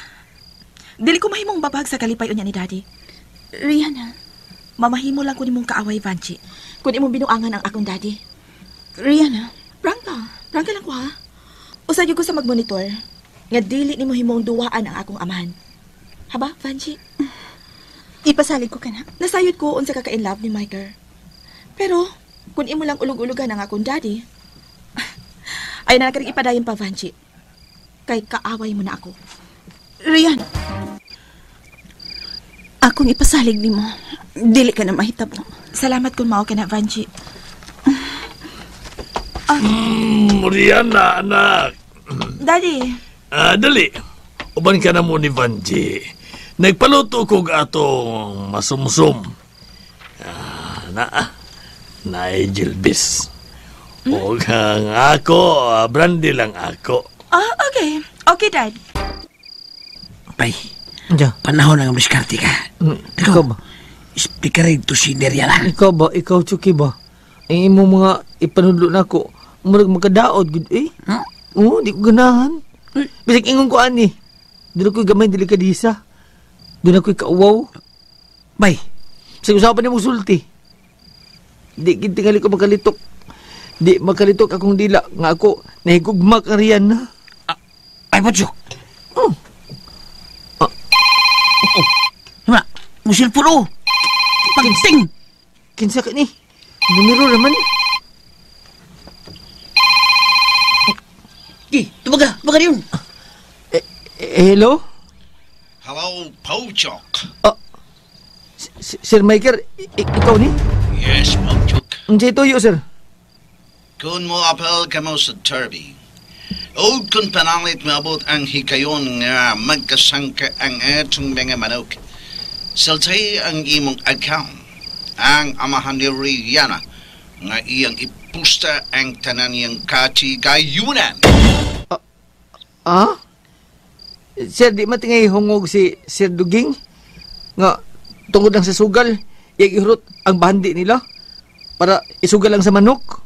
Dili ko mahimong babag sa kalipay unya ni Daddy. Rihanna. Mamahimo lang ko nimong kaaway, Vanji. Kung imong binuangan ang akong daddy. Rihanna. Prangka. Prangka lang ko, ha? Usa gyud ko sa magmonitor. Nga dili nimo himong duwaan ang akong amahan. Haba, Vanji? Ipasalig ko ka na. Nasayod ko unsa ka ka-in love ni Michael. Pero, kung imo lang ulog-ulugan ang akong daddy, ay na ka ipadayon pa, Vanji. Kay kaaway mo na ako. Rihanna. Akong ipasalig nimo. Dili ka na mahitabo. Salamat kung mao ka na, Vanji. Rihanna, anak. Daddy. Dali. Uban ka na mo ni Vanji. Nagpaluto kog atong masumsum. Nigel Bis. O ang ako, brandy lang ako. Ah, okay. Okay, Dad. Bay, Ja. panahon ang diskarte ka. Ikaw ba? Speaker ito si Neriana. Ikaw ba? Ikaw, Chucky ba? Ang imong mga ipanudlo na ako, murag magkadaod, gud eh. Huh? Oo, di ko ganahan. Bisag ingon ko ani. Doon ako'y gamay delikadisa. Doon ako'y kauwaw. Bay. Bisag usapan ni mong sulti. Di tingali ko makalitok. Di makalitok akong dila nga ako nahigugma kang Rihanna. Ay, Pochok. Oh. Ah. Oh. Hima, mo cellphone oh. Pagting. Kinsa ka ni? Numero naman. Di, tumaga, tumaga yun. Hello? Hello, Pochok. Sir Michael, ikaw ni? Yes, Pochok. Unsa ituyo, sir? Kung mo apel ka mo sa derby, o kung panalit maabot ang hikayon nga magkasangka ang atong mga manok, saltay ang imong account, ang amahan ni Rihanna, nga iyang ipusta ang tanan niyang katigayunan. Ah? Sir, di matingay hungog si Sir Duging? Nga, tungod lang sa sugal, iyang ihurot ang bahandi nila para isugal lang sa manok.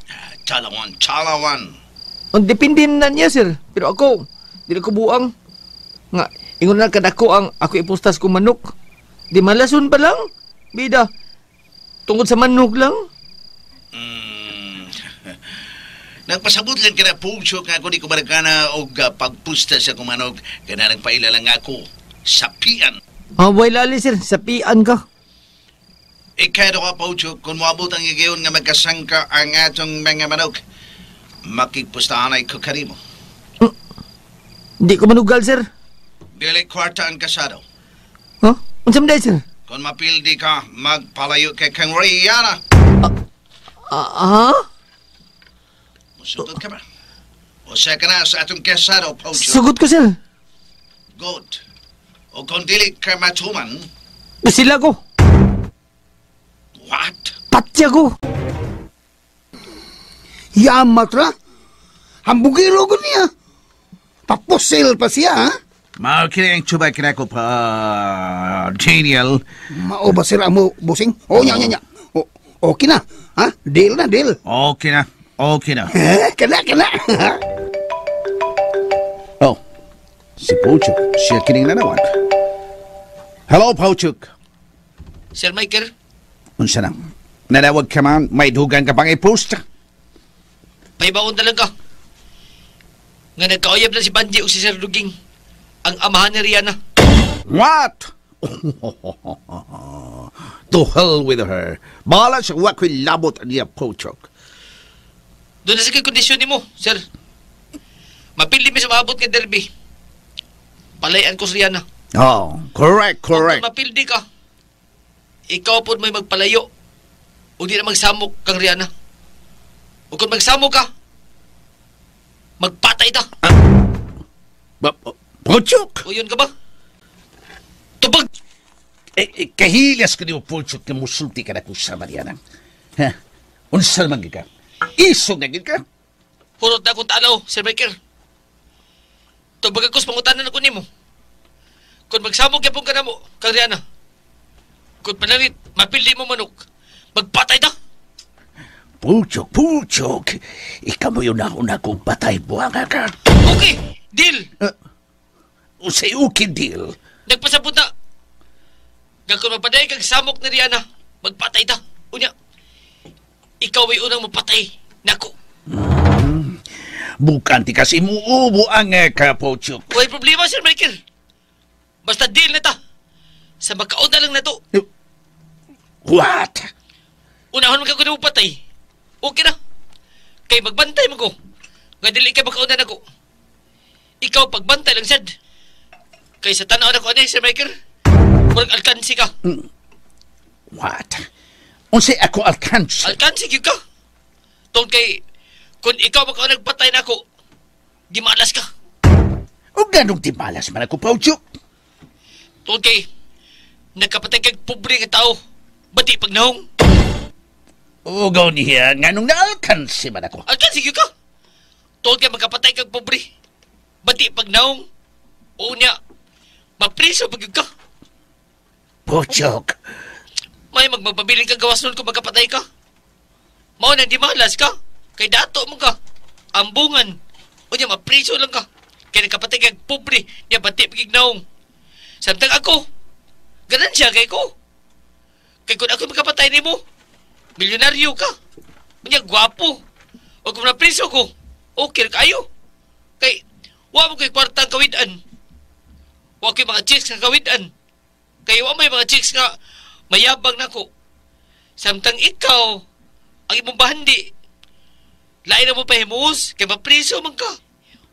Talawan, talawan. Ang depende na niya, sir. Pero ako, dili ko buang. Nga, ingon na kadako ang ako ipustas kong manok. Di malason pa lang. Bida, tungod sa manok lang. Nagpasabot lang ka na, Pucho, nga ako di ko baragana og pagpusta sa akong manok. Kaya nagpaila lang ako sa pian. Ah, boy lali, sir. Sa pian ka. Ikado ka, Pucho, kung moabot ang higayon nga magkasangka ang atong mga manok, makigpustahan ay ko kanimo. Di ko manugal, sir. Dili kwarta ang kasado. Huh? Unsa man day, sir? Kung mapildi ka, magpalayo kay kang Rihanna. Ah? Musugot ka ba? O sa ka na sa atong kasado, Pocho. Sugot ko, sir. Good. O kung dili ka matuman... Sila ko. What? Patya ko. Yamat ra. Hambugiro ko niya. Papusil pa siya, ha? Maukini ang tubay kinako pa, Daniel. Mao ba sir amo, busing? O, nya, nya, nya. O, okay na. Ha? Deal na, deal. Okay na. Okay na. Eh, kana, kana. Oh, si Pochuk. Siya kining nanawag. Hello, Pochuk. Sir Michael? Unsa na? Nanawag ka man, may dugan ka pang i-post. Pahibaon talaga. Nga nagkauyab na si Banji o si Sir Duging. Ang amahan ni Rihanna. What? To hell with her. Bahala siya wa ko'y labot niya, Pochok. Doon na sa kondisyon nimo, sir. Mapili mi sa maabot nga derby. Palayan ko si Rihanna. Oh, correct, correct. Kung mapildi ka, ikaw po may magpalayo. O di na magsamok kang Rihanna. O kung magsamok ka, magpatay ta. Puchok! O yun ka ba? Tubag! Kahilas ko niyo, Puchok, na musulti ka na kung sa Mariana. Ha? Unsa man ka? Isog na gid ka? Hurot na akong tanaw, Sir Michael. Tubag ako sa pangutanan ako nimo. Kung magsamok yapon ka na mo, kang Rihanna. Kung panalit, mapili mo manok. Magpatay ta! Puchok, Puchok! Ikaw mo yun na kong patay, buwanga ka. Okay, deal! Usay okay deal. Nagpasabot na. Gakon mapaday kag samok ni Rihanna, magpatay ta. Unya, ikaw ay unang mapatay. Nako. Bukanti kasi muubo ang ka, Puchok. Way problema, Sir Michael. Basta deal na ta. Sa magkaon na lang na to. What? Unahon man ka ko na patay. Okay na. Kay magbantay mo ko. Nga dili kay makauna nako. Ikaw pagbantay lang sad. Kay sa tan-aw nako ani, Sir Michael. Murag alkansi ka. What? Unsay ako alkansi? Alkansi gyud ka. Tungod kay kung ikaw makauna nagpatay nako, di malas ka. O ganong di malas man ako, Puchok? Tungod kay nagkapatay kag pobre nga tao, bati pagnahong. O gaw niya, nganong naalkansi man ako. Alkansi gyud ka. Tungod kay magkapatay kag pobre, bati pagnahong. O niya, mapriso pag gyud ka. Puchok. May magmapabiling kang gawas nun kung magkapatay ka. Mao nang di malas ka. Kay dato mo ka. Ambungan. O niya, mapriso lang ka. Kay nagkapatay kag pobre, niya bati pagignaong. Samtang ako, ganan siya kay ko. Kay kung ako magkapatay nimo, milyonaryo ka. O niya, gwapo. O kung napriso ko, okay kayo. Kay, wa mo kay kwartang kawidan. Wa kay mga chicks nga kawidan. Kay wa may mga chicks nga mayabang nako. Samtang ikaw, ang imong bahandi, lain na mo pahimuos, kay mapriso man ka.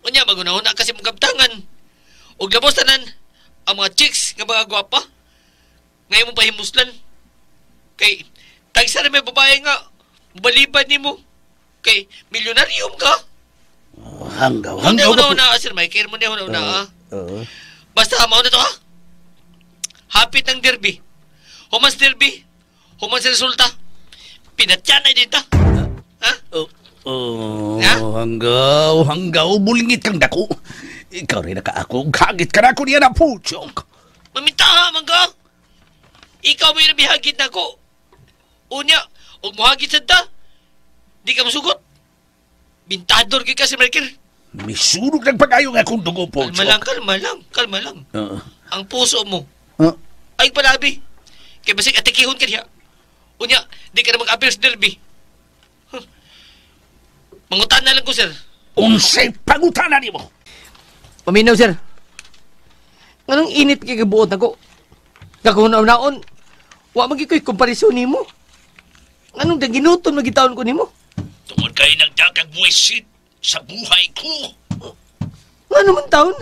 Unya, magunahuna kasi mong kaptangan. Og labos tanan, ang mga chicks nga mga gwapa, ngayon mong pahimuslan. Kay, tagsa na may babae nga, baliban nimo. Kay, milyonaryo ka. Oh, hanggaw, Hanggaw hanggaw ka. na, Sir Michael, mo na una, ah. Basta, mao na to, ha? Hapit ng derby. Humas derby, humas resulta. Pinatyan na din ta. Ha? Oh, Ha? hanggaw, hanggaw, bulingit kang dako. Ikaw rin nakaako, gagit ka na ako niya na, Puchok. Mamintaha man ka. Ikaw may nabihagit na ako. Unya, og muhagit sad ta. Di ka masugot. Bintador gyud ka, Sir Michael. Misunog ng pag-ayo nga akong dugo, Puchok. Kalma lang, kalma lang, kalma lang. Ang puso mo, ay palabi. Kay basig atikihon ka niya. Unya, di ka na mag-appeal sa derby. Huh. Mangutan na lang ko, sir. Unsay pangutana nimo? Paminaw, sir. Anong init kay kabuot nako? Kakunaw-naon. Wa man gyud ko'y komparison nimo. Anong daginuton magitaon ko nimo? Tungod kay nagdagag buwisit sa buhay ko. Ngano man taon?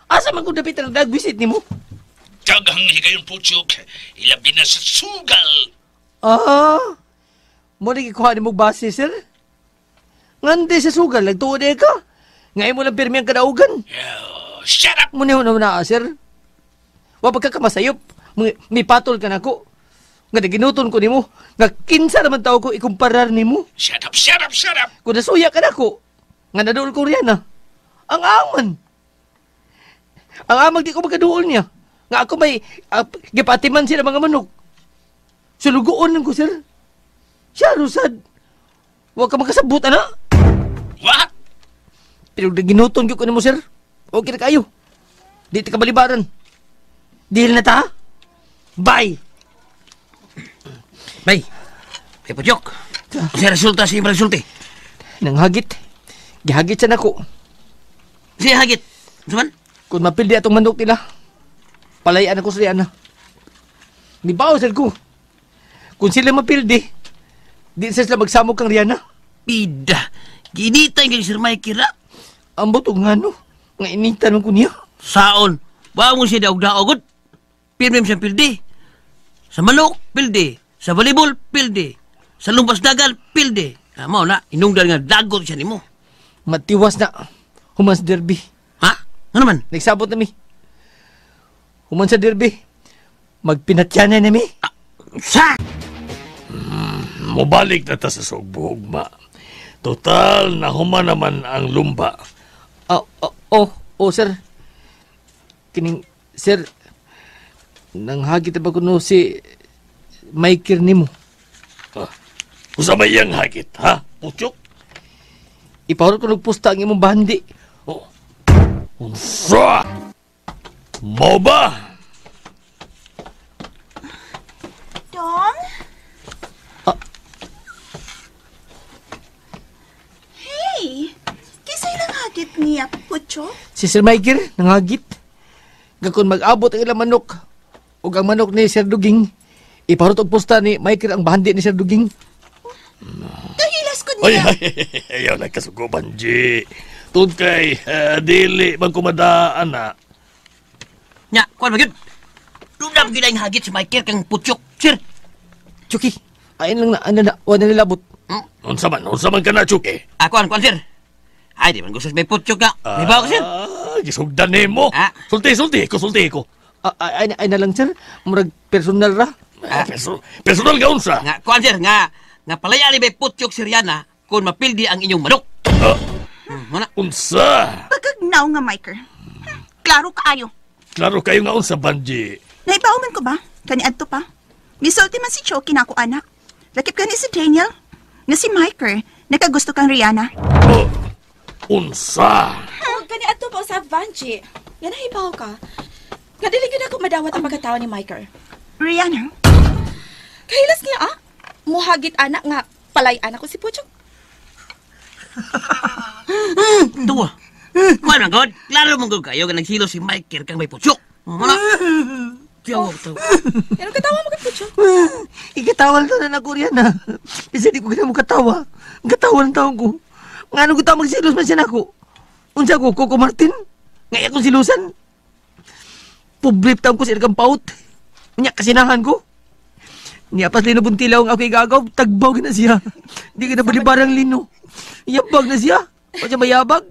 Asa man ko dapit ang dagwisit nimo? Daghang higayon, Puchok. Ilabi na sa sugal. Ah, mo na gikuha nimo base, sir. Ngande sa sugal, nagtuod eh ka. Ngayon mo lang pirmi ang kadaugan. Oh, shut up! Muna na na, sir. Wa pagka ka masayop. May patol ka nako. Nga naginuton ko nimo. Nga kinsa naman tao ko ikumparar nimo. Shut up, shut up, shut up! Kung nasuya ka nako. Nga naduol ko riyan ah. Ang aman. Ang amag di ko magkaduol niya. Nga ako may gipatiman sila mga manok. Sulugoon lang ko, sir. Siya, Rusad. Huwag ka makasabot, ana. What? Pero ginuton ko nimo, sir. Okay na kayo. Di ta kabalibaran. Deal na ta. Bye! Bay, bay Puchok. Unsay resulta sa imong resulti? Nanghagit. Gihagit sa nako. Siya hagit. Unsa man? Kung mapildi atong manok nila, palayan ako sa Rihanna. Nibaw, sir ko. Kung sila mapildi, di sa sila magsamok kang Rihanna. Bida. Ginitay kay Sir Mikey ra. Ang butog nga no. Nga initan man ko niya. Saon. Wa mo siya daog-daog. Pirmi siya pildi. Sa manok, pildi. Sa volleyball, pildi. Sa lumbas dagan, pilde. Mao na, inungdan nga dagot siya nimo. Matiwas na. Human sa derby. Ha? Ano man? Nagsabot na mi. Human sa derby. Magpinatyanan na mi. Sa! Mobalik na ta sa sugbugma. Total, nahuma naman ang lumba. Oh, sir. Kining, sir, nanghagit ba kuno si Michael nimo? Usa may iyang hagit, ha? Putyok? Ipahurot ko nagpusta ang imong bandi. Oh. Unsa? Mao ba? Dong? Ah. Hey! Kisay lang hagit niya, Pucho? Si Sir Michael, nanghagit. Gakon mag-abot ang ilang manok. Ug ang manok ni Sir Duging, ipahurot og pusta ni Michael ang bahandi ni Sir Duging. Kahilas ko Ay, niya. ay, ayaw na kasugo, Banji. Tungod kay, dili man kumadaan na. Nya, kuan ba gyud? Dunam gyud ang hagit si Michael kang Puchok, sir. Chucky, ayon lang na, ano na, wala nilabot. Unsa man ka na, Chucky? Ah, kuan, kuan, sir. Ay, di man gusto may Puchok ka. May bawo ka, sir. Ah, gisugdan nimo. Ah. Sulti, sulti ko, sulti ko. Ah, ay, ay na lang, sir. Murag personal ra. Ah, personal ka unsa? Nga, kuan, sir, nga, nga palaya ni may Puchok si Rihanna kung mapildi ang inyong manok. Ah, Muna. unsa? Pagkagnaw nga, Michael. Klaro kaayo. Klaro kayo nga unsa, Banji. Naibaw man ko ba? Kani adto pa. Misulti man si Chucky na ako, anak. Lakip kani si Daniel. Nga si Michael, nakagusto kang Rihanna. Oh, unsa? Oh, kani adto pa sa Vanji. Yan ang hibaw ka. Nga dili gyud ako madawat ang pagkatao ni Michael. Rihanna? Kahilas niya ah. Muhagit anak nga palay anak ko si Puchok. Tuwa. Kuan man god, klaro man gud kayo nga nagsilo si Michael kang may Puchok. Muna. Tiyaw to. Yan ang katawa mo kay Puchok. Ikatawal to na nako riyan ha. Bisa di ko gina mo katawa. Ang katawa ng taong ko. Nga ano ko tao magsilos man siya nako. Unsa ko, Coco Martin? Nga akong silusan. Pobre taong ko sa ilang paut. Unya, kasinahan ko. Niya pas lino buntilaw ang ako igagaw, tagbaw na siya. Di ka na balibarang lino. Yabag na siya. O siya mayabag.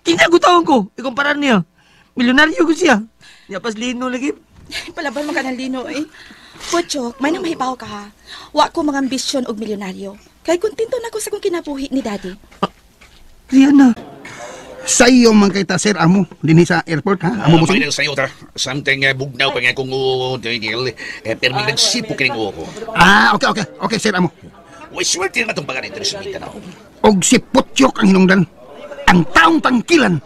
Kinsa ko taong ko. Ikumpara niya. Milyonaryo ko siya. Niya pas lino lagi. Palaban mo ka ng lino eh. Puchok, may nang mahibaw ka ha. Wa ko mga ambisyon og milyonaryo. Kay kontento na ko sa kong kinabuhi ni Daddy. Rihanna. Sa iyo man kay ta, sir, amo. Dinhi sa airport, ha? Amo busing? Sa iyo, ta. Something bugnaw pa nga kung Daniel. Pero may nagsipo kining uo ko. Ah, okay, okay. Okay, sir, amo. Uy, swerte na itong paganin sa Mindanao. Og si Putyok ang hinungdan. Ang taong tangkilan.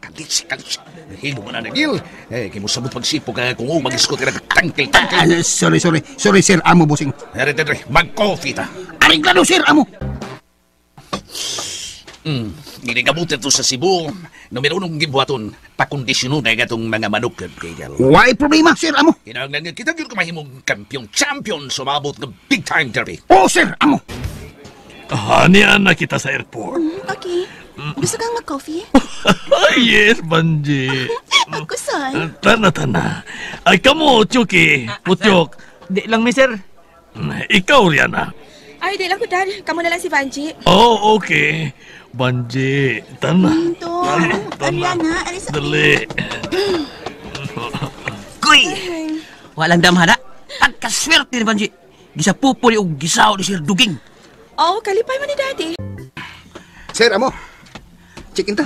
Kalit, kalit. Himo mo na, Daniel. Eh, kay mo sabot pagsipo ka kung mag-iskot ka nagtangkil-tangkil. Ah, sorry, sorry. Sorry, sir, amo busing. Ere, ere, mag-coffee ta. Ariglado, sir, amo. Ginigamutan to sa Cebu. Numero unong gibuhaton, pakondisyonon na gatong mga manok. Why problema, sir, amo? Kinahanglan kita gyud kumahimong kampiyon, champion, sumabot ng big time derby. Oh, sir, amo. Hanian na kita sa airport. Okay. Gusto kang mag-coffee? Ay, yes, Banji. Ako, son. Tana, tana. Ay, kamo, Chucky, Putyok. Di lang mi, sir. Ikaw, Rihanna. Ay, di lang ko, Dad. Kamo na lang si Vanji. Oh, okay. Banji, tana. Ito. Ariana, alis sa... Dali. Kuy! Walang damhana. Pagkaswerte ni Banji. Gisa pupo ni og gisaw ni Sir Duging. Oh, kalipay mo ni Daddy. Sir, amo. Check-in ta.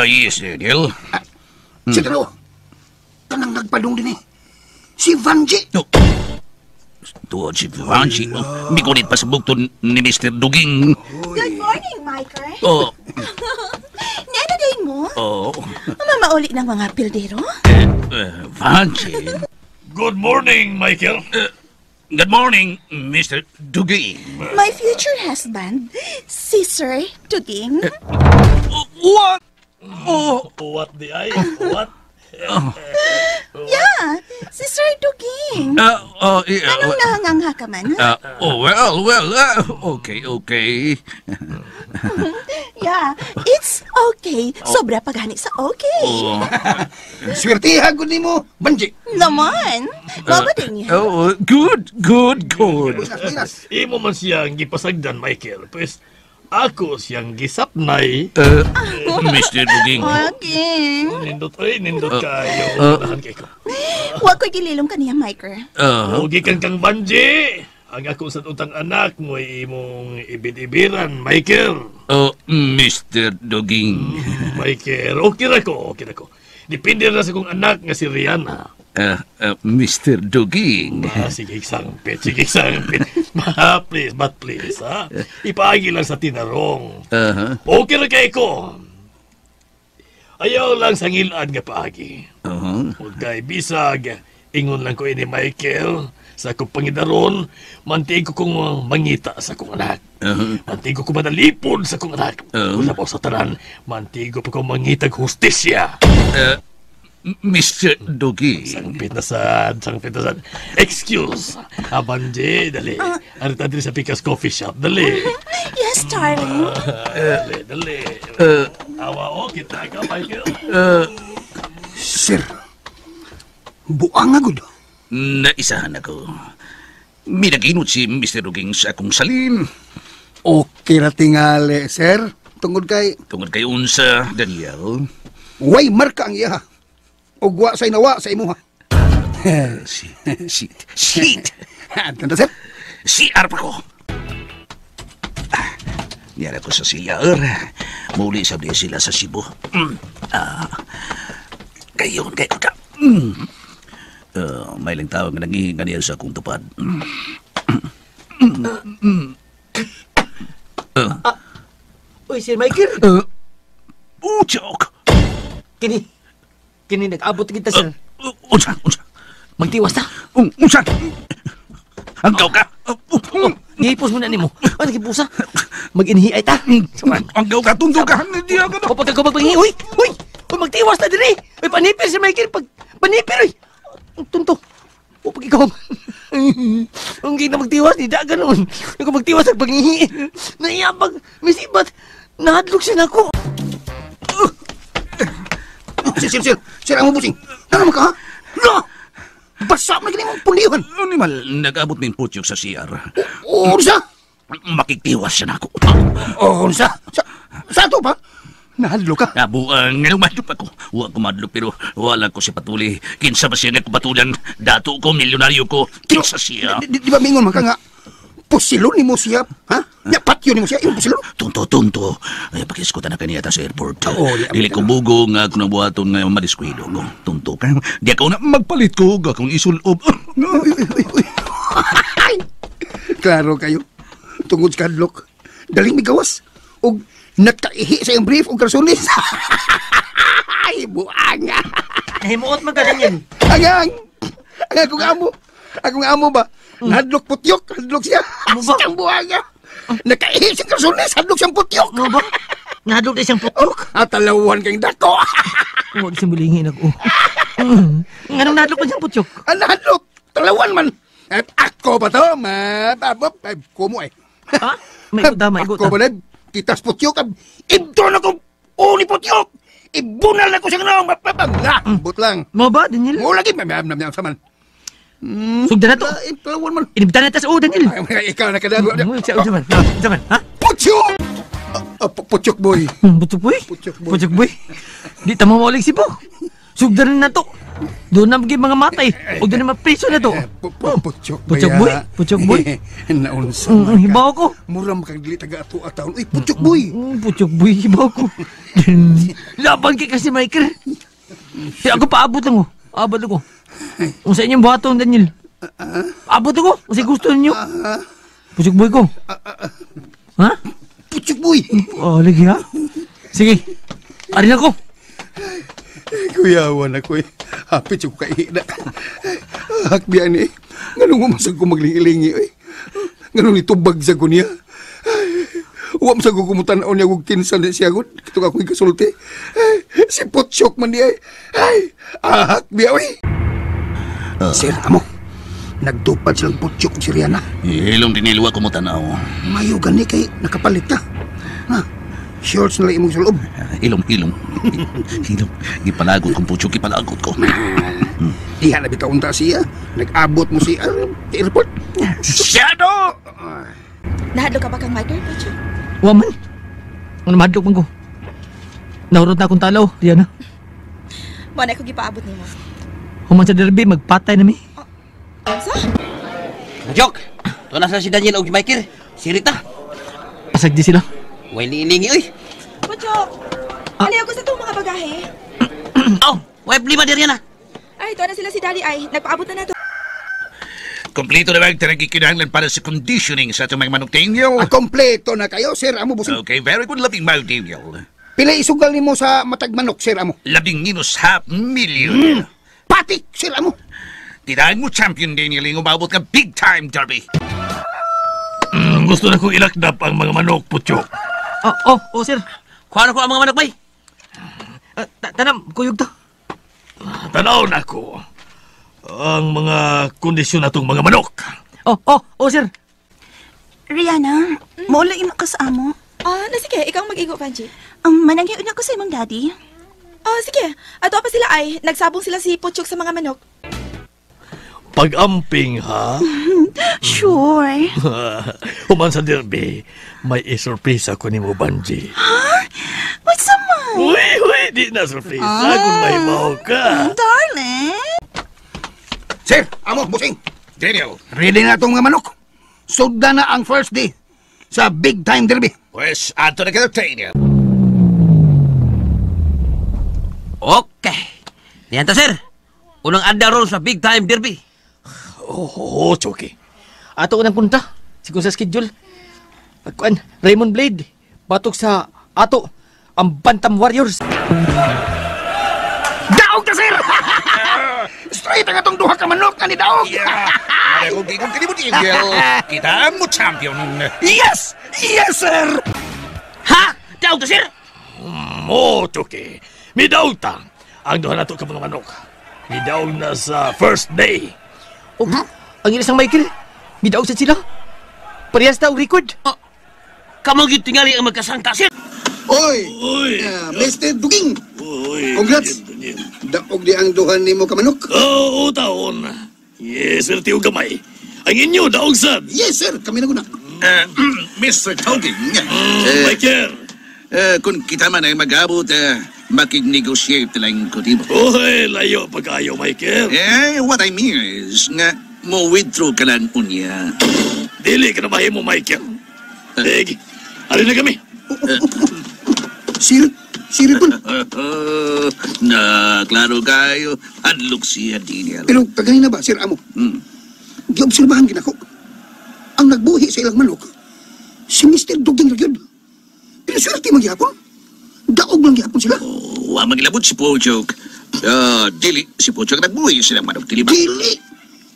Yes, Daniel. Sir, ano? Kanang nagpadung din eh. Si Vanji. No. Tuod si Vanji. Mikunit pa sa bukton ni Mr. Duging. Good morning, Michael. Oh, Nana day mo? oh. Mamauli ng mga pildero? Vanji. Good morning, Michael. Good morning, Mr. Duging. My future husband, si Sir Duging. What? Oh, What the eye? What? Yeah, si Sir Duging. Yeah, Anong nahangangha ka man? Oh, well, okay, okay. Yeah, it's okay. Sobra paghani sa okay. Oh. Swertihan ko nimo, Banji. Naman. Mao ba din niya? Oh, good, good, good. Imo man siyang gipasagdan, Michael. Pues, ako siyang gisapnay. Mr. Duging. Okay. Nindot, ay, nindot kayo. Unahan kay ko. Wa ko'y gililong kaniya, Michael. Ugi kang kang Banji. Ang ako sa utang anak mo ay imong ibid-ibiran, Michael. Oh, Mr. Duging. Michael, okay ra ko, okay ra ko. Depende na sa kong anak nga si Rihanna. Mr. Duging. Sige, sangpit, sige, sangpit. Please, but please, ha? Ipaagi lang sa tinarong. Okay ra kay ko. Ayaw lang sa ngilad nga paagi. Huwag kay bisag, ingon lang ko ini Michael. Sa akong pangidaron, mantiig ko kong mangita sa akong anak. Mantiig ko kong manalipod sa akong anak. Kung labaw sa tanan, mantiig ko pa kong mangitag hustisya. Mr. Duging. Sangpit na sad, sangpit na sad. Excuse. Abanje, dali. Arita diri sa Pikas Coffee Shop, dali. Yes, darling. Dali, dali. Awa, o, kita ka, Michael. Sir, buang agad. Naisahan ako. Minaginot si Mr. Duging sa akong salin. Okay ra tingali, sir. Tungod kay... Tungod kay unsa, Daniel. Way marka ang iya. Ugwa sa inawa sa imuha. Shit. Shit! Tanda, sir? CR pa ko. Niyara ko sa CR. Muli sa sila sa Cebu. Kayon, kayo ka. May lang tawag nga nangihinga niya sa akong tupad. Uy, Sir Michael. Uchok! Kini nag-abot kita, sir. Unsa, unsa? Magtiwas ta. Unsa? Angkaw ka? Gihipos mo na nimo. Ay, nagipusa. Mag-inhi ay ta. Angkaw ka, tundo ka. Kapag ka magpanghi, uy! Uy! Uy, magtiwas ta diri! Uy, panipir, Sir Michael. Panipir, uy! Tunto. O, pag ikaw. Ang gina magtiwas, di da ganun. Ikaw magtiwas ang pangihi. Naiyabag, misibat. Nahadlok siya na ako. Sir, sir, sir, ang mabusing. Ano mo ka, ha? No! Basa mo na ganyan mong pulihan. Animal, nag-abot min putyok sa CR. Unsa? Makiktiwas siya na ako. Unsa? Sa ato pa? Nahadlok ka? Nabuang, nga madlok ako. Huwag ko madlok pero wala ko siya patuli. Kinsa ba siya nga kupatulan? Dato ko, milyonaryo ko. Kinsa siya? Di ba mingon man ka nga? Pusilon ni mo siya, ha? Ya, patyo ni mo siya, yung pusilon? Tunto, tunto. Ay, pakiskutan na kaniya ta sa airport. Oo, dili ko bugo nga kung nabuhaton nga madiskuido ko. Tunto ka. Di ako na magpalit ko akong isulob. Uy, uy, uy. Klaro kayo. Tungod sa kadlok. Daling migawas. Og nakaihi sa iyong brief o karsunis. Ay, buang. Nahimuot man ka, Daniel. Angang! Ang akong amo. Akong amo ba? Hadlok putyok. Hadlok siya. Ano ba? Siyang buang. Nakaihi siyang karsunis. Hadlok siyang putyok. Ano ba? Nahadlok na siyang putyok? At talawan kang dako. Huwag siyang bulingin ako. Anong nahadlok man siyang putyok? Ang nahadlok? Talawan man. At ako ba to? Mababab. Ay, kumo eh. Ha? Maigot ta, maigot ta. Ako ba na? Kitas putyok. Ibdo na ko. Uni putyok. Ibunal na ko siyang naong. Mapapang. But lang. Mo ba, Daniel? Mo lagi. Saman. Sugdan na to. Talawan man. Inibtan na ta sa o, Daniel. Ay, ikaw na kada. Saman. Saman. Ha? Putyok! Putyok boy. Putyok boy? Putyok boy. Putyok boy. Di tama maulig sibo. Sugdan na to. Doon na maging mga matay. O doon na mapriso na to. Putyok boy. Putyok boy? Putyok boy? Naunsa man ka. Hibaw ko. Mura makagdili taga ato ataon. Uy, putyok boy. Putyok boy, hibaw ko. Laban kay kasi Michael. Kaya ako paabot lang ko. Abot ako. Kung sa inyong buhaton, Daniel. Abot ako. Kung sa gusto ninyo. Putyok boy ko. Ha? Putyok boy. Oh, lagi ha? Sige. Arin ako. Kuyawan ako eh. Hapit yung kaihina. Hakbiyan eh. Ganun umasag ko maglingilingi eh. Ganun itubag sa ko niya. Uwam sa ko kumutanaw niya kung kinsan siya ko. Ito ako'y kasulti. Si Putyok man niya eh. Ay, ahakbiya eh. Sir, amo. Nagtupad silang Putyok si Rihanna. Hilong dinilwa ko mo tanaw. Mayo gani kay nakapalit ka. Ha? Shorts na lang imong sa loob. Hilom, hilom. Hilom. Gipalagot kong Puchok, gipalagot ko. Diha na bitaw unta siya. Nag-abot mo siya airport. Shadow! Nahadlok ka ba kang Michael, Puchok? Wa man. Ano mahadlok man ko. Nahurot na akong talaw, Rihanna. Mo na ko gipaabot nimo. Human sa derby, magpatay na mi. Unsa? Jok! Tuwa na sila si Daniel og si Michael. Si Rita. Pasag di sila. Way liilingi, oy. Puchok! Aliyaw ko sa itong mga bagahe. Oh, way problema di Rihanna. Ay, tuwa na sila si Daddy ay. Nagpaabot na nato. Kompleto na ba ang tanang gikinahanglan para sa conditioning sa atong mga manok, Daniel? Ah, kompleto na kayo, Sir Amo Busing. Okay, very good. Labing mau, Daniel. Pila isugal nimo sa matag manok, Sir Amo? Labing minus half million. Patik, Sir Amo. Tirahan mo, champion Daniel, yung umabot ka big time derby. Gusto na kong ilakdap ang mga manok, Puchok. Oh, oh, oh, sir. Kuha na ko ang mga manok, bay. Tanam, kuyog ta. Tanaw na ko ang mga kondisyon natong mga manok. Oh, oh, oh, sir. Rihanna, maula imo ka sa amo. Ah, na sige, ikaw ang mag-igo, Panji. Manangyaon ako sa imong daddy. Oh, sige. Ato pa sila ay. Nagsabong sila si Puchok sa mga manok. Pag-amping, ha? Sure. Human sa derby, may isurpresa ko ni mo, Banji. What's up, man? Uy, uy, di na surpresa kung may mau ka. Darling. Sir Amo Busing. Daniel, Ready na itong mga manok. Sugda na ang first day sa big time derby. Pues, ato na kayo, Daniel. Okay. Diyan ta, sir. Unang adlaw ron sa big time derby. Oh, Chucky. Ato ko ng punta. Sigun sa schedule. Pagkuan, Raymond Blade. Batok sa ato, ang Bantam Warriors. Daog ta, sir! Straight ang atong duha ka manok nga ni daog. Yeah! Mara kong gingon ka ni mo, Daniel. Kita mo, champion. Yes! Yes, sir! Ha? Daog ta, sir? Oh, Chucky. Midaog ta. Ang duha nato ka mga manok. Midaog na sa first day. Oh, ang ilisang Michael, midaog sa sila. Parehas na ang record. Oh, kamo gyud tingali ang magkasangka, sir. Oy! Uy! Mr. Duging! Uy! Congrats! Daniel. Daog di ang duhan nimo ka manok. Oo, taon. Yes, swerte og gamay. Ang inyo, daog sad. Yes, sir! Kami na guna. Mr. Toging, Michael. Kung kita man ay mag-abot, makig-negotiate lang ko, di ba? Uy, layo pagkayo, Michael. Eh, what I mean is, nga, mo withdraw ka lang unya. Dili ka na mahimo, Michael. Sige, alin na kami. Sir, sir po. Na, klaro kayo. Hadlok siya, Daniel. Pero kaganina ba, Sir Amo? Giobserbahan ginako. Ang nagbuhi sa ilang manok, si Mr. Duging ra gyud. Pero swerte magyapon. Daog lang gyapon sila. Oh, wa magilabot si Pochok. Dili, si Pochok nagbuhi silang manok, dili ba? Dili.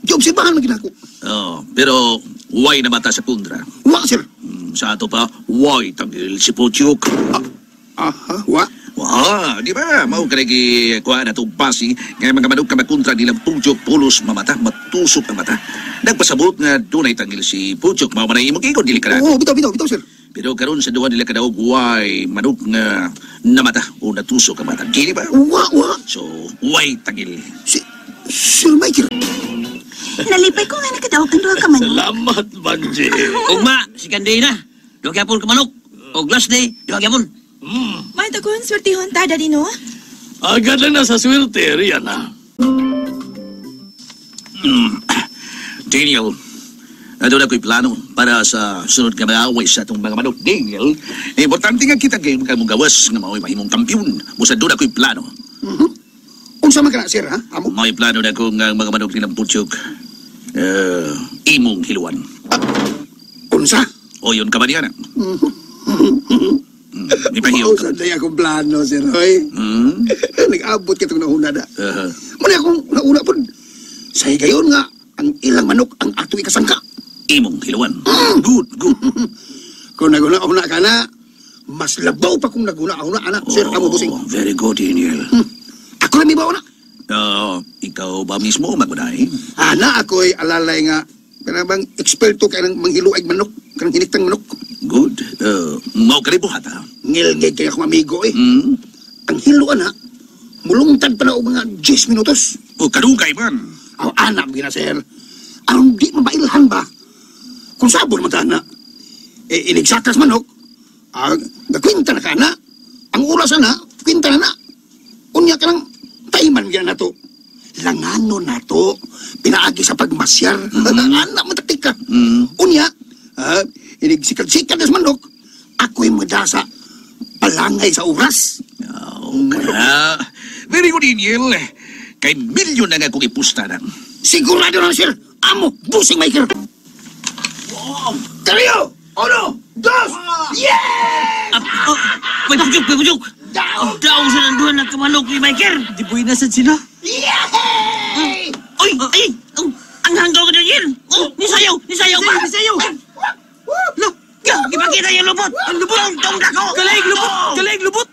Giobserbahan man ginako. Oh, pero why na mata sa kundra? Wa, sir. Sa ato pa, why tangil si Pochok? Aha, wa. Wa, di ba? Mao ka lagi kuha na itong basi. Ngayon mga manok ka makontra nilang Puchok, pulos mamata, matusok ang mata. Nagpasabot nga dunay tangil si Puchok, mao man ang imong gigon, dili ka na. Oo, bitaw, bitaw, bitaw, sir. Pero karon sa duha nila kadaog, why manok nga namata o natusok ang mata. Dili ba? Wa, wa. So, why tangil? Si, Sir Michael. Nalipay ko nga nakadaog ang duha ka manok. Salamat, Banji. Ugma, si Kandina. Duha gyapon ka manok. Og last day, duha gyapon. May tagon, swertihon ta, Daddy, no? Agad lang na sa swerte, Rihanna. Daniel, doon ako'y plano para sa sunod nga maaway sa atong mga manok. Daniel, importante nga kita kayo mong gawas nga mao'y mahimong kampiyon. Busa doon ako'y plano. Unsa man ka na, sir, ha? Amo? May plano na ko nga mga manok nilang Puchok. Imong hiluan. Unsa? O yun ka ba niya na? Ipahiyo ka. Unsa day akong plano, sir, hoy? Nag-abot ka itong nauna na. Muna akong nauna po. Sa higayon nga, ang ilang manok ang atong ikasangka. Imong hiluan. Good, good. Kung naguna-una ka na, mas labaw pa kung naguna-una, anak, sir, amo busing. Oh, very good, Daniel. Ako lang ibaw na. Ikaw ba mismo magunay? Ana, ako'y alalay nga. Kana bang eksperto kay nang manghiluag manok, kanang hiniktang manok. Good. Mao ka rin buhat, ha? Ngilngig kay akong amigo, eh. Ang hilo, ana, mulungtad pa na og mga 10 minutos. O, kadugay man. Aw, anak, gina, sir. Aron di mabailhan ba? Kung sabon man ta, ana. Eh, inigsakas manok, gakwinta na ka, ana. Ang oras, ana, kwinta na na. Unya ka lang, tayman gina na to. Langano na to. Pinaagi sa pagmasyar. Anak, mataktik ka. Unya, inigsikat-sikat na sa manok, ako'y madasa palangay sa oras. Very good, Daniel. Kay milyon na nga kong ipusta na. Sigurado na, sir. Amo, busing maker. Trio! Uno! Dos! Yes! May pujuk, may pujuk. Daw sa nanduhan ng kamanok ni Michael. Di buhay na sad sila. Yay! Uy, ay! Ang hanggaw ko, Daniel! Oh, nisayaw! Nisayaw ba? Nisayaw! Lo, ipakita yung lubot! Ang lubot! Tong dako! Kalaig lubot! Kalaig lubot!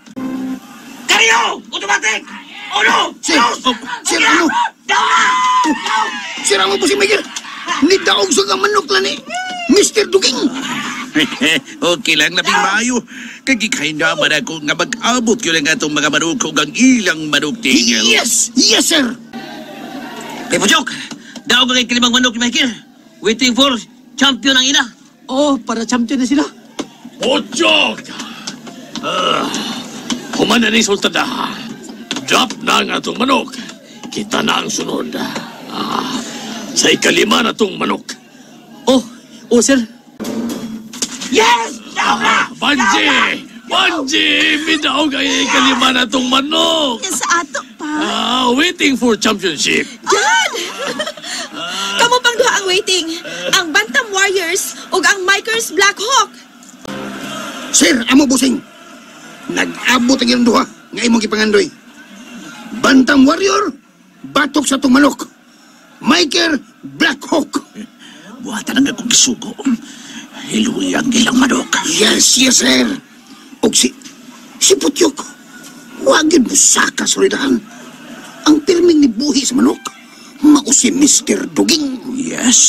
Karyo! Automatic! Uno! Sir! Sir, ano? Daw na! Sir, amo po si Michael. Ni daog sa manok lang ni Mr. Duging. Okay lang, labing maayo. Kay gikahinda man ako nga mag-abot yun ang atong mga manok ug ang ilang manok, Daniel. Yes! Yes, sir! Kay Puchok! Daog ang ikalimang manok ni Michael. Waiting for champion ang ina. Oh, para champion na sila. Puchok! Human na ni Sultana. Drop na ang atong manok. Kita na ang sunod. Sa ikalima na itong manok. Oh, oh sir. Yes! Daog na! Banji! Banji! Midaog ang ikalima na itong manok. Yan sa ato pa. Waiting for championship. Dad! Kamu pang duha ang waiting. Ang Bantam Warriors ug ang Mikers Black Hawk. Sir, amo busing. Nag-abot ang ilang duha nga imong gipangandoy. Bantam Warrior, batok sa itong manok. Michael Black Hawk. Buhatan ang akong gisugo. Hiluy ang ilang manok. Yes, yes, sir. Og si Putyok, wagin mo saka solidahan. Ang pirming ni buhi sa manok, mao si Mr. Duging. Yes.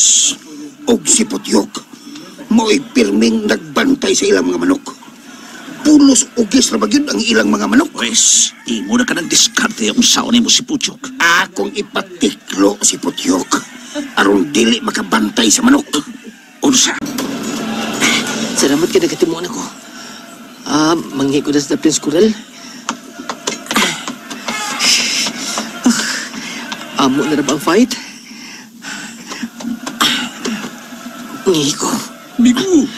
Og si Putyok, mao'y pirming nagbantay sa ilang mga manok. Pulos ugis ra ba gyud ang ilang mga manok? Pwes, imo na ka ng diskarte ang saon nimo si Putyok. Akong ipatiklo si Putyok aron dili makabantay sa manok. Unsa? Salamat kay nagkatimuan ako. Manghi ko na sa Prince Coral. Amo na na ba ang fight? Manghi ko. Migo!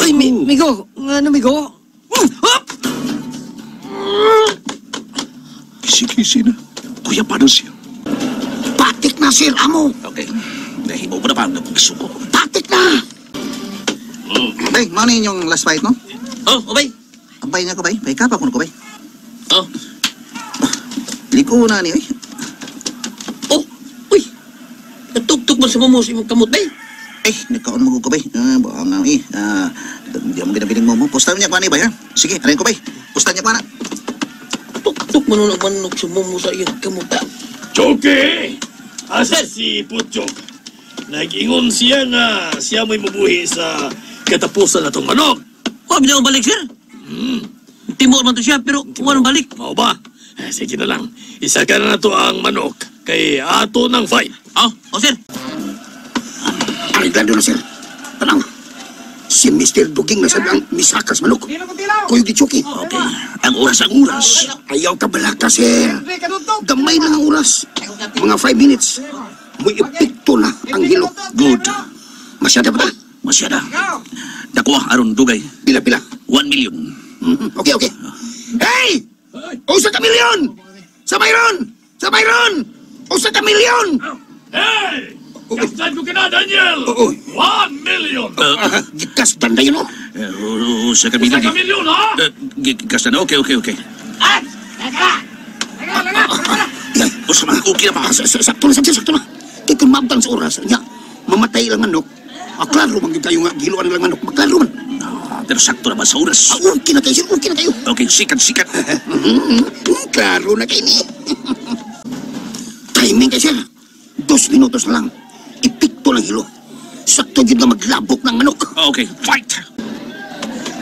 Ay, Migo! Nga ano, Migo? Up! Kisi-kisi na. Kuya, paano siya? Patik na, sir, amo. Okay. Nahimo mo na ba ang gisugo? Patik na! Bay, mao na inyong last fight, no? Oh, obay. Abay nga ko, bay. Bay, kapa ko na ko, bay. Oh. Liko na ni, oy. Oh, uy. Natugtog man sa mo sa imong kamot, bay. Eh, nagkaon mo ko, bay. Baka nga, eh. Di mo ginabiling mo mo. Posta niya ko ani, bay, ha? Sige, arin ko, bay. Posta niya ko, ana. Tugtog man ang manok sa mo sa iyong kamot. Choke! Asa si Puchok? Nag-ingon siya nga siya mo'y mabuhi sa katapusan na itong manok. Wa bitaw balik, sir. Timor man to siya, pero wa nang balik. Mao ba? Sige na lang. Isa ka na to ang manok kay ato ng fight. Oh, oh sir. Arreglado na, sir. Tanang, si Mr. Duging na sabi ang misakas manok. Kuyog di Chucky. Okay. Ang oras, ang oras. Ayaw ka balaka, sir. Gamay lang ang oras. Mga 5 minutes. May epekto na ang hilo. Good. Masyada ba ta? Masyada. Nakuha, aron dugay. Pila-pila. 1 million. Okay, okay. Hey! Usa ka milyon! Sa Byron! Sa Byron! Usa ka milyon! Hey! Kastan ko ka na, Daniel! Oo. 1 million! Gikas dan na yun, oh. Usa ka milyon. Usa ka milyon, ha? Gikas dan. Okay, okay, okay. Usa man, okay na pa. Sakto na, sakto na. Kaya kung maabtan sa oras, nya, mamatay lang manok. Klaro man kayo nga, giluan lang manok. Maklaro man. Pero sakto na ba sa oras? Okay na kayo, sir. Okay na kayo. Okay, sikat, sikat. Klaro na kayo ni. Timing kayo, sir. 2 minutos na lang. Ipikto lang hilo. Sakto yun na maglabok ng manok. Okay, fight!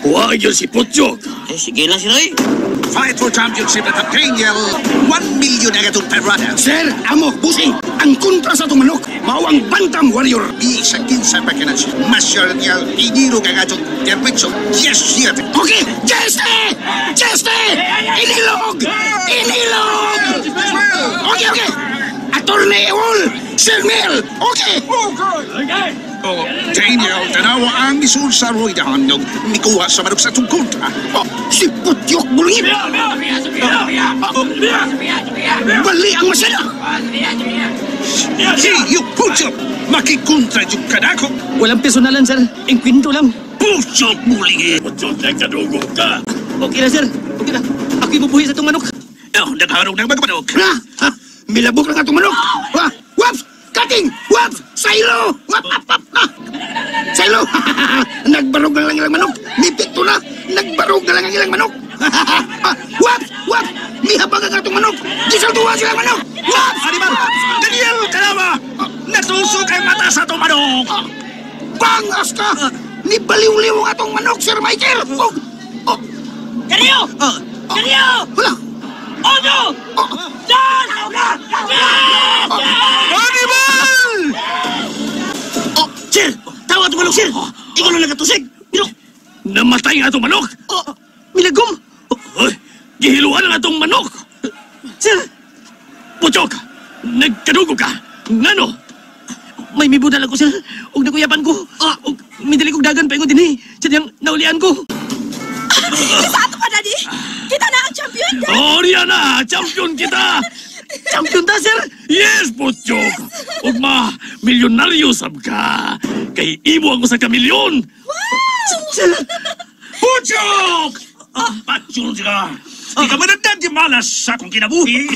Wa gyud si Putyok. Eh, sige lang sila eh. Fight for championship at Daniel. 1 million ang atong perrada. Sir, amo, busing. Ang kontra sa atong manok, mao ang Bantam Warrior. Isa kinsa pa ka na siya. Masya Daniel, iniro ka nga itong derecho. Yes, yes. Okay, Jeste! Jeste! Inilog! Inilog! Okay, okay. Attorney Ewol! Sir Mel! Okay! Oh, Daniel, tanawa ang isul sa Roydahan nung nikuha sa manok sa itong kontra. Oh, si Putyok Bulingit! Bali ang masaya! Hey, you Putyok! Makikontra yung kanako! Walang personalan, sir. Engkwentro lang. Putyok Bulingit! Putyok, nagkadugo ka. Okay na, sir. Okay na. Ako'y bubuhi sa itong manok. Oh, nagharong ng mga manok. Ha? Ha? Milabok lang atong manok! Ha? Waps! Cutting! Waps! Silo! Wap! Wap! Wap! Ha? Silo! Nagbarog na lang ilang manok! Mipikto na! Nagbarog na lang ang ilang manok! Waps! Waps! Mihabag ang atong manok! Gisalduwa silang manok! Waps! Animal! Daniel, tanawa! Natusok ang mata sa itong manok! Bangas ka! Nibaliw-liw ang atong manok, Sir Michael! Oh! Oh! Kariyo! Kariyo! Wala! Odo! Oh! Animal! Oh, sir! Tawa itong manok, sir! Ikaw na nagatusig! Pero, Namatay nga itong manok. Oh, milagom! Oy, gihiluan ang atong manok. Sir, Putyok, nagkadugo ka. Ngano? May mibudal ako, sir. Ug nakuyapan ko. Ah, ug midali kog dagan paingon dinhi. Sadyang naulian ko. Sa ato ka, Daddy! Kita na ang champion, Dad! Oh, Rihanna, champion kita. Champion ta, sir. Yes, Putyok. Ugma, milyonaryo sab ka. Kay imo ang usa ka milyon. Sir, Putyok! Patsyol ka! Di ka manandang di malas sa akong kinabuhi!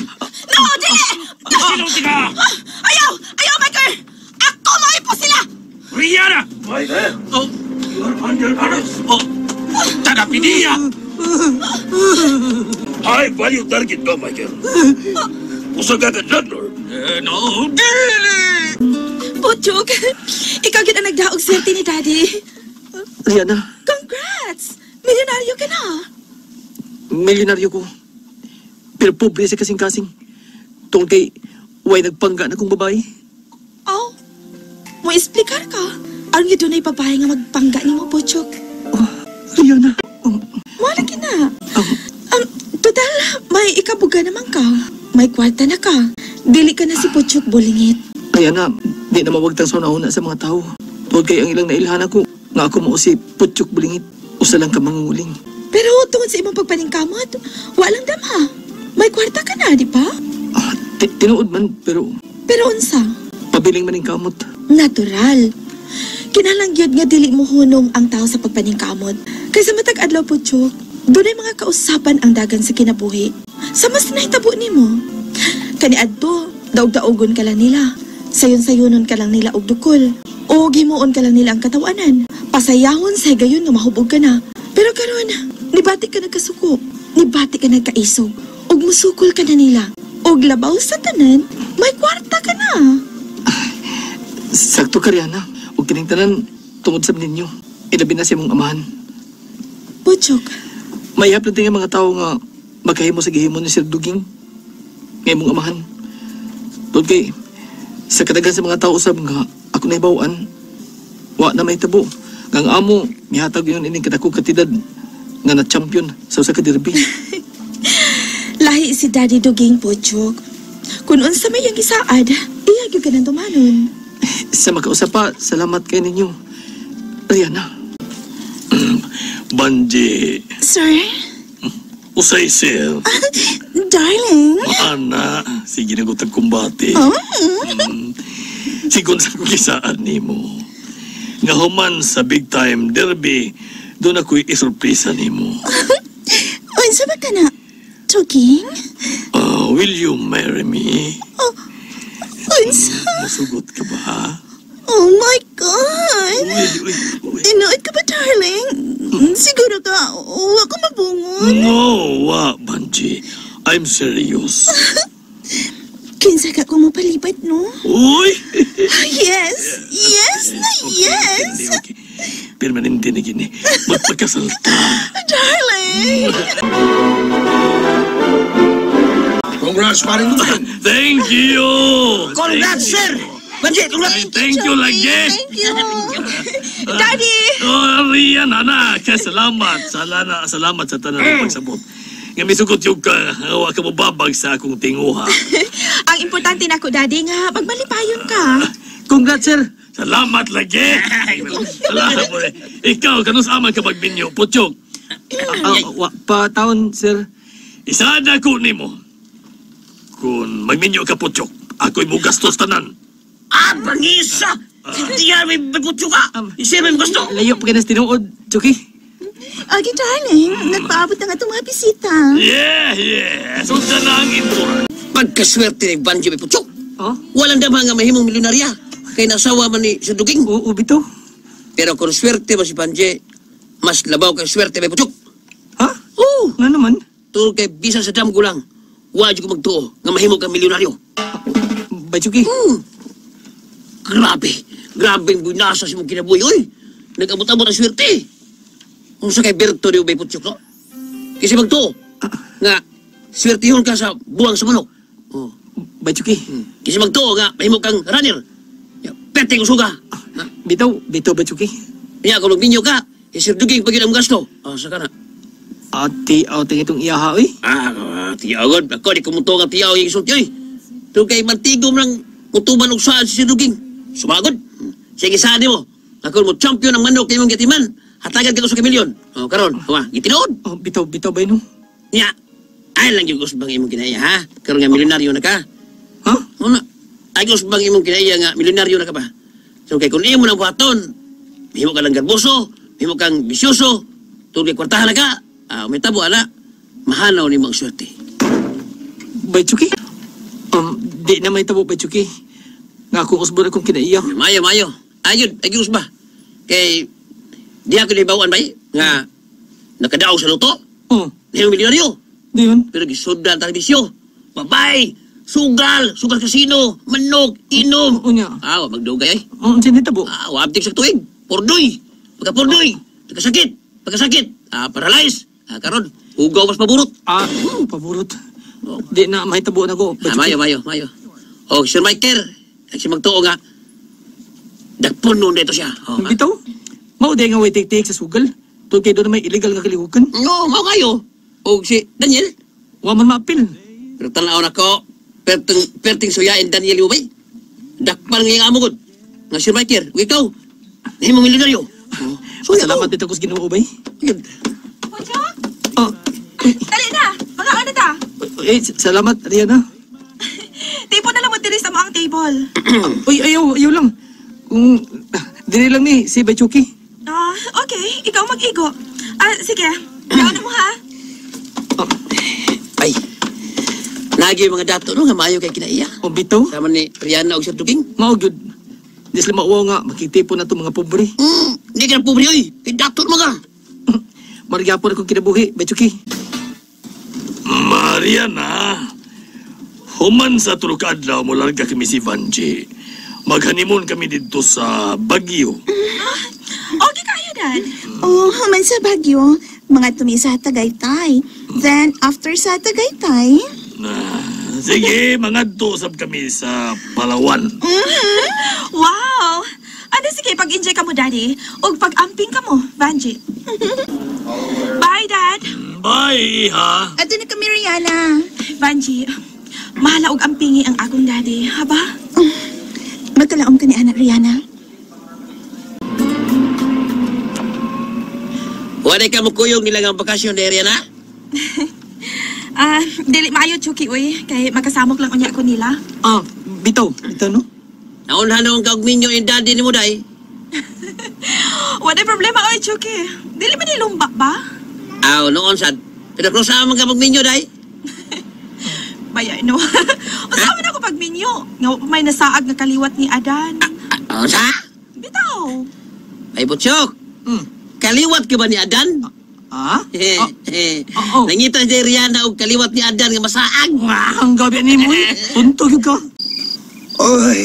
No, dili! Sino ka? Ayaw! Ayaw, Michael! Ako maipo sila! Rihanna! Oh, you're under arrest! Oh, taga-pidiya! High value target ka, Michael. Usa ka ka drug lord. No, dili! Putyok, ikaw gyud ang nagdaog swerte ni Daddy. Rihanna, Congrats! Milyonaryo ka na! Milyonaryo ko. Pero pobre sa kasing-kasing. Tungkol kay way nagpangga na kong babae. Oh, mo explicar ka. Aron gyud dunay babae nga magpangga nimo, Putyok. Oh, Rihanna. Oh, Wala na. Total, may ikabuga naman ka. May kwarta na ka. Dili ka na si Putyok Bulingit. Rihanna, di na mawagtang sa una sa mga tao. Tungkol kay ang ilang nailhan ako, nga ako mao si Putyok Bulingit. Usa lang ka mangunguling. Pero tungod sa imong pagpaningkamot, walang dama. May kwarta ka na, di ba? Ah, tinuod man, pero Pero unsa? Pabiling man kamot. Natural. Kinahanglan gyud nga dili mo hunong ang tao sa pagpaningkamot. Kaysa matag adlaw, Putyok, dunay mga kausapan ang dagan sa kinabuhi. Sa mas nahitabo nimo. Kaniadto, daog-daogon ka lang nila. Sayon-sayonon ka lang nila og dukol. O himuon ka lang nila ang katawanan. Pasayahon sa higayon nga mahubog ka na. Pero karon, nibati ka nagkasuko. Nibati ka nagkaisog. Og musukol ka na nila. Og labaw sa tanan, may kwarta ka na. Sakto ka, Rihanna. Ug kining tanan tungod sa ninyo. Ilabi na sa imong amahan. Putyok, Mayap na nga mga tao nga magkahimo sa gihimo ni Sir Duging. Nga imong amahan. Tungod kay sa kadaghan sa mga tao usab nga ako nahibaw-an, wa na may tabo. Nga ang amo mihatag yun ining kadakong katidad nga na champion sa usa ka derby. Lahi si Daddy Duging, Putyok. Kung unsa may iyang gisaad, iya gyud ka nang tumanon. Sa makausap pa, salamat kay ninyo. Rihanna. Banji, Sir? Usay sir. Darling? Ana, sige na ko tagkumbate. Oh? Sigon sa kugisaan nimo. Nga human sa big time derby, doon ako'y isurpresa nimo. Unsa ba ka na? Talking? Oh, will you marry me? Oh, unsa? Musugot ka ba? Oh my God! Uy, uy, uy. Tinuod ka ba, darling? Siguro ka, wa ka mabungon. No, wa, Banji. I'm serious. Kinsa ka ko mapalibat, no? Uy! Yes! Yes na yes! Okay, okay. Permanente na gini. Magpakasal ta. Darling! Congrats, paring Duging. Thank you! Congrats, sir! Banji, congrats! Thank you lagi! Thank you! Daddy! Oh, Rian, anak. Salamat. Salamat, salamat sa tanan ng pagsabot. Nga misugot yung ka, wa ka mobabag sa akong tinguha. Ang importante na ako, Daddy, nga magmalipayon ka. Congrats, sir. Salamat lagi. Salamat po. Ikaw, kanus aman ka magbinyo, Putyok. Wa pa taon, sir. Isa na ko nimo. Kung magminyo ka, Putyok, ako'y mugastos tanan. Ah, bangisa! Hindi yan, may putyo ka! Isip may gusto! Layo pa ka na sa tinuod, Chucky. Okay, darling. Nagpaabot na nga itong mga bisita. Yeah, yeah. Sundan na ang intura. Pagkaswerte ni Banji may putyo! Oh? Walang dama nga mahimong milyonarya. Kay nasawa man ni Sir Duging. Oo, bitaw. Pero kung swerte mo si Banji, mas labaw kay swerte may putyok. Ha? Oo! Nga naman. Tungkol kay bisan sa damgo lang, wa jud ko magtuo nga mahimo kang milyonaryo. Ba, Chucky? Grabe! Grabe ang binasa sa imong kinabuhi, oy! Nag-abot-abot ang swerte. Unsa kay Berto di ubay putyok, no? Kasi magtuo nga swertihon ka sa buwang sa manok. Oh. Ba, Chucky? Kasi magtuo nga mahimo kang runner. Ya, perte kong suga. Bitaw, bitaw ba, Chucky? Nya kung magminyo ka, Sir Duging pag yun ang gasto. Oh, saka na. Ati, outing itong iyaha, oy. Ah, tiyaw god. Ako, di kumuto nga tiyaw yung isulti, oy. Ito kay mantigom ng mutuban og saan si Sir Duging. Sumagod. Sige, saan mo. Ako mo champion ang manok kay mong gitiman. Hatagan ka sa kamilyon. Oh, karon, huwa, gitinood. Oh, bitaw, bitaw ba yun? Nya, ay lang yung usbang imong kinaiya, ha? Karon nga milyonaryo na ka. Ha? Ano? Ay usbang imong kinaiya nga milyonaryo na ka ba? So kay kung imo nang buhaton, mahimo ka lang garboso, mahimo kang bisyoso, tungkol kay kwartahan na ka, may tabo ala, mahanaw nimo ang swerte. Bay, Chucky? Di na may tabo, Bay, Chucky. Nga akong usbon akong kinaiya. Mayo, mayo. Ayun, ay usba. Kay di ako nibawaan bay nga nakadaog sa luto. Oh. Nahimong milyonaryo. Di yun. Pero gisudan telebisyo. Babay, sugal, sugal kasino, manok, inom. Oo niya. Ah, wa magdugay ay. Oo, unsa ni tabo? Ah, wa abtik sa tuig. Pordoy. Pagka pordoy, pagkasakit, pagkasakit. Ah, paralyze. Ah, karon, ugaw mas paburot. Ah, paburot. Di na mahitabo na ko. Ah, mayo, mayo, mayo. Oh, Sir Michael, ay si magtuo nga. Dagpon nun dito siya. Oh, Bitaw. Mao day nga way tik-tik sa sugal. Tungkol kay doon may illegal nga kalihukan. No, mao kayo. O si Daniel. Wa man maapil. Pero tanaw na ko, perting suyain Daniel Ubay. Dakpan nga yung amugod. Nga Sir Michael, ug ikaw, nahimong milyonaryo. Oh, suya Salamat dito ko sa Ginoo, Ubay. Puchok? Oh, Dali na! Mga ano ta? eh, salamat, Rihanna. Tipo na lang mo diri sa mga table. Uy, ayaw, ayaw lang. Kung, diri lang ni, si Bay Chucky. Ah, okay. Ikaw mag-igo. Ah, sige. Ikaw na mo ha. Oh, Ay, nagi yung mga dato no, nga maayo kay kinaiya. oh, bitaw. Sama ni Rihanna og Sir Duging. Mao gyud. Di sila mauwaw nga, makitipo na itong mga pobre. Hindi ka na pobre, oy. Kay dato mga. Marigapon akong kinabuhi, Bay Chucky. Mariana, human sa tulo ka adlaw molarga kami si Vanji. Maghanimon kami dito sa Baguio. Okay kayo, Dad. Oh, human sa Baguio, mga tumi sa Tagaytay. Then, after sa Tagaytay, Sige, mangadto sab kami sa Palawan. Wow! Ano, sige, pag-enjoy ka mo, Daddy. Ug pag-amping ka mo, Vanji. Bye, Dad. Bye, ha? Ato na kami, Rihanna. Vanji, mahala og ampingi ang akong daddy, ha ba? Magkalaom ka ni Ana, Rihanna. Wala ka mo kuyog nila nga bakasyon, eh, Rihanna? Ah, dili maayo, Chucky, uy. Kay magkasamok lang unya ko nila. Ah, bitaw. Bitaw, no? Naunhan na akong kaugminyo yung daddy ni mo, day. Wala problema, oy, Chucky. Dili ba ni lumba ba? Aw, noon sad. Pero kung saan man ka magminyo, day? Baya, no. Unsa man ako pagminyo? Nga wa pa may nasaag nga kaliwat ni Adan. Unsa? Bitaw. Ay, Butchok. Kaliwat ka ba ni Adan? Ah? Oh. Nangita si Rihanna og kaliwat ni Adan nga masaag. Wah, ang gabi ni mo. Tunto gyud ka. Oy,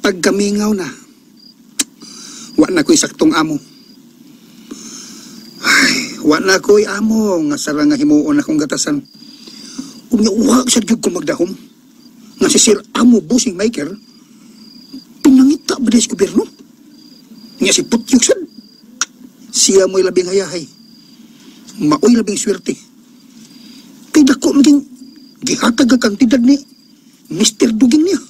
pagkamingaw na. Wa na ko'y saktong amo. Ay, wa na ko'y amo nga sara nga himuon akong gatasan. Unya wa sad gyud ko magdahom. Nga si Sir Amo Busing Maker pinangita ba sa gobyerno? Nga si Putyok sad. Siya mo'y labing hayahay. Maoy labing swerte. Kay dako maging gihatag ang kantidad ni Mr. Duging niya.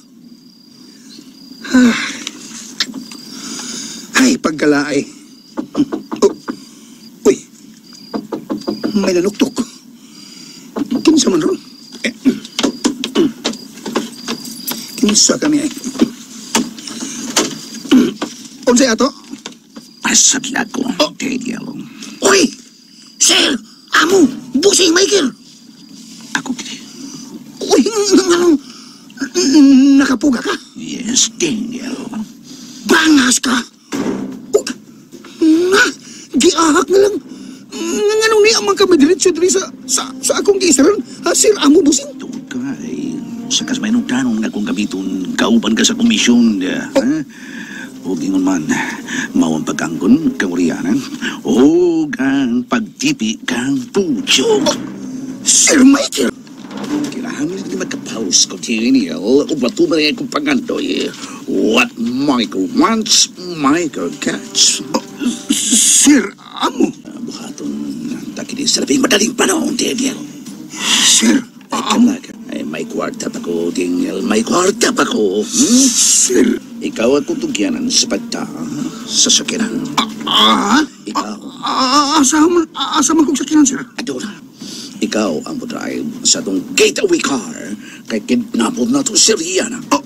Ay, pagkalaay. Oh. Uy, may nanuktok. Kinsa man ron? Eh. Kinsa kami ay? Unsay ato? Pasadla ko, oh. Daniel. Uy! Sir! Amo! Busing Michael! Ako kini. Uy! Anong? Nakapuga ka? Yes, Daniel. Bangas ka! Nga! Giahak na lang! Nganong niya man kami diretso diri sa akong giisaran? Ha, Sir Amo Busing? Tungod ka ay sa kasmay nung tanong nga kung gamiton kauban ka sa komisyon. Oh. Ha? O gingon man, mao ang pagkangkon kang Rihanna, o ang pagtipi kang Puchok. Oh, Sir Michael! Kailangan hindi magka-pause ko, Daniel. O matuman niya kung pangandoy. What Michael wants, Michael gets. Oh, Sir Amo! Buhaton ang takini sa labing madaling panahon, Daniel. Sir Amo! Ay, may kwarta pa ko, Daniel. May kwarta pa ko. Hmm? Sir! Ikaw ang kutugyanan sa pagta sa sakyanan. Ikaw. Asa man kong sakyanan, sir? Adora. Ikaw ang drive sa itong getaway car kay kidnapod na to si Rihanna. Oh,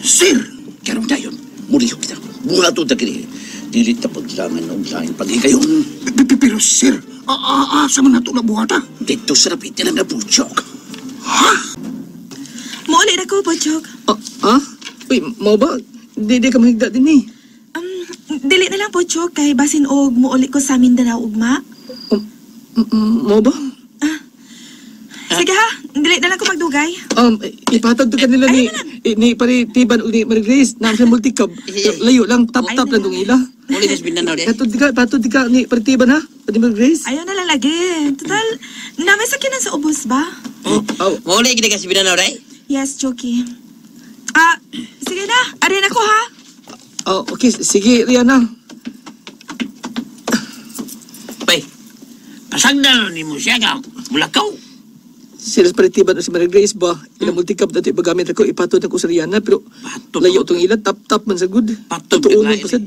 sir! Karoon tayo. Muli kita. Buhato ta kini. Dili ta paglangan og laing paghigayon. Pero sir, asa man nato na buhata? Dito sa napit nila na Puchok. Ha? Muuli na ko, Puchok. Ha? Uy, mau ba? Di ka mahigda din eh. Dili na lang, Puchok, kay basin og muuli ko sa Mindanao ugma. Mau ba? Sige ha, dili na lang ko magdugay. Ipatag to kanila ni pare Tiban o ni Marie Grace na sa multicab. Layo lang, tap-tap lang tong ila. Muli sa Mindanao di. Patod di ka ni pare Tiban ha? Pare Marie Grace. Ayaw na lang lagi. Total, namay sakinan sa ubos ba? Oh. Muli gid ka sa Mindanao di. Yes, Chucky. Sige na, arin ako ha. Oh, okay, sige Rihanna. Bay. Pasagdal ni mo siya ka mulakaw. Sila sa Tiban o si Marie Grace ba? Ilang multicab na ito ipagamit ako, ipatod ako sa Rihanna, pero layo itong ila, tap-tap man sa good. Patod Tuunon pa sad.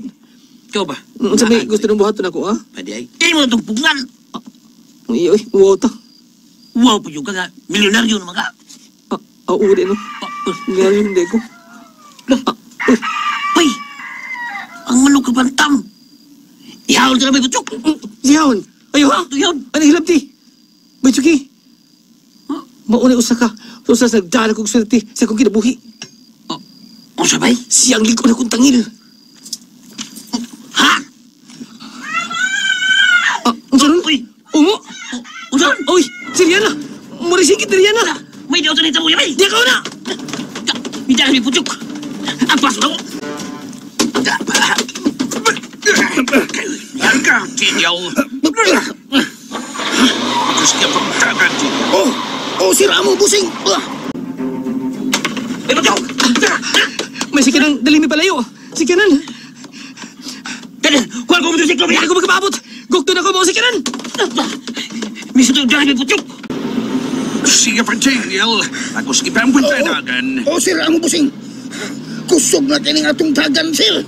Ikaw ba? Unsa may gusto ng buhaton ako, ha? Pwede ay. Di mo itong pugngan. Uy, uy, wow ta. Wow po yung ka, milyonaryo naman ka. Uri no. Milyonaryo hindi ko. Uy! Ang manok ka bantam. Ihawon ka na may butok. Ihawon? Ayaw ha? Ihawon. Ano hilabti? May tsuki. Mauna usa ka. Usa sa nagdala kong swerte sa akong kinabuhi. Unsa bay? Siyang liko na kong tangil. Ha? Unsa nun? Uy! Ungo! Unsa nun? Uy! Si Rihanna! Murisigit ni Rihanna! May di auto nito mo yamay! Di ako na! Hindi kami putyok! Ang paso na ko! Larga, Daniel! Gusto niya pagtagan, Daniel. Oh! Oh, Sir Amo Busing! Ay, bagaw! May sikanang dali mi palayo. Sikanan! Dali! Kuha ko motorsiklo! Hindi ako magkapaabot! Gukto na ko mo sikanan! Misuto dali mi putyok! Sige pa, Daniel. Ako sige pa ang dagan. Oh, Sir Amo Busing! Kusog na kining atong dagan, sir!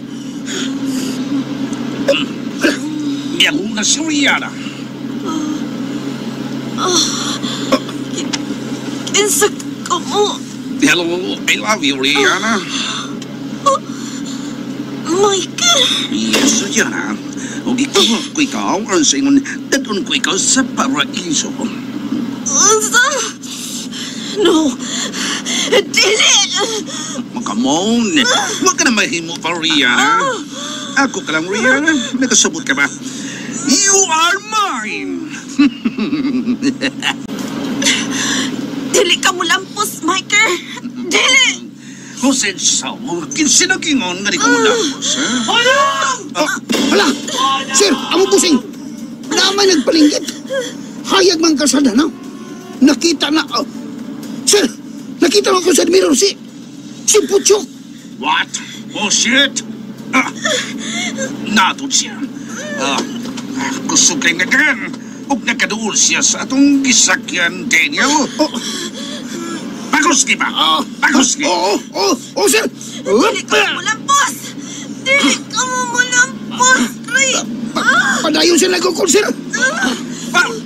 Yago na si Rihanna. Kinsa ka mo? Hello, I love you, Rihanna. Michael! Yes, Rihanna. O ikaw ko ikaw, ang singon, dadon ko ikaw sa paraiso. Unsa? No! Dili! Come on! Huwag ka na mahimo pa, Rihanna. Ako ka lang, Rihanna. Nakasabot ka ba? You are mine! Dili ka mo lampos, Michael! Dili! Konsensya mo, kinsinagingon nga di ko mulaos, ha? Hala! Sir, amo pusing! Namay nagpalinggit! Hayag man kasada na! Nakita na... Oh. Sir, nakita na ko sa mirror si Puchok! What? Oh, shit! Ah, natod siya. Kusog kay nagagan. Ug nagkaduol siya sa atong gisakyan, Daniel. Oh. Pagos ba? Pagos gi. Oo, sir! Dili ka mulampos! Dili ka mulampos, Ray! Padayon siya nagkukul, sir!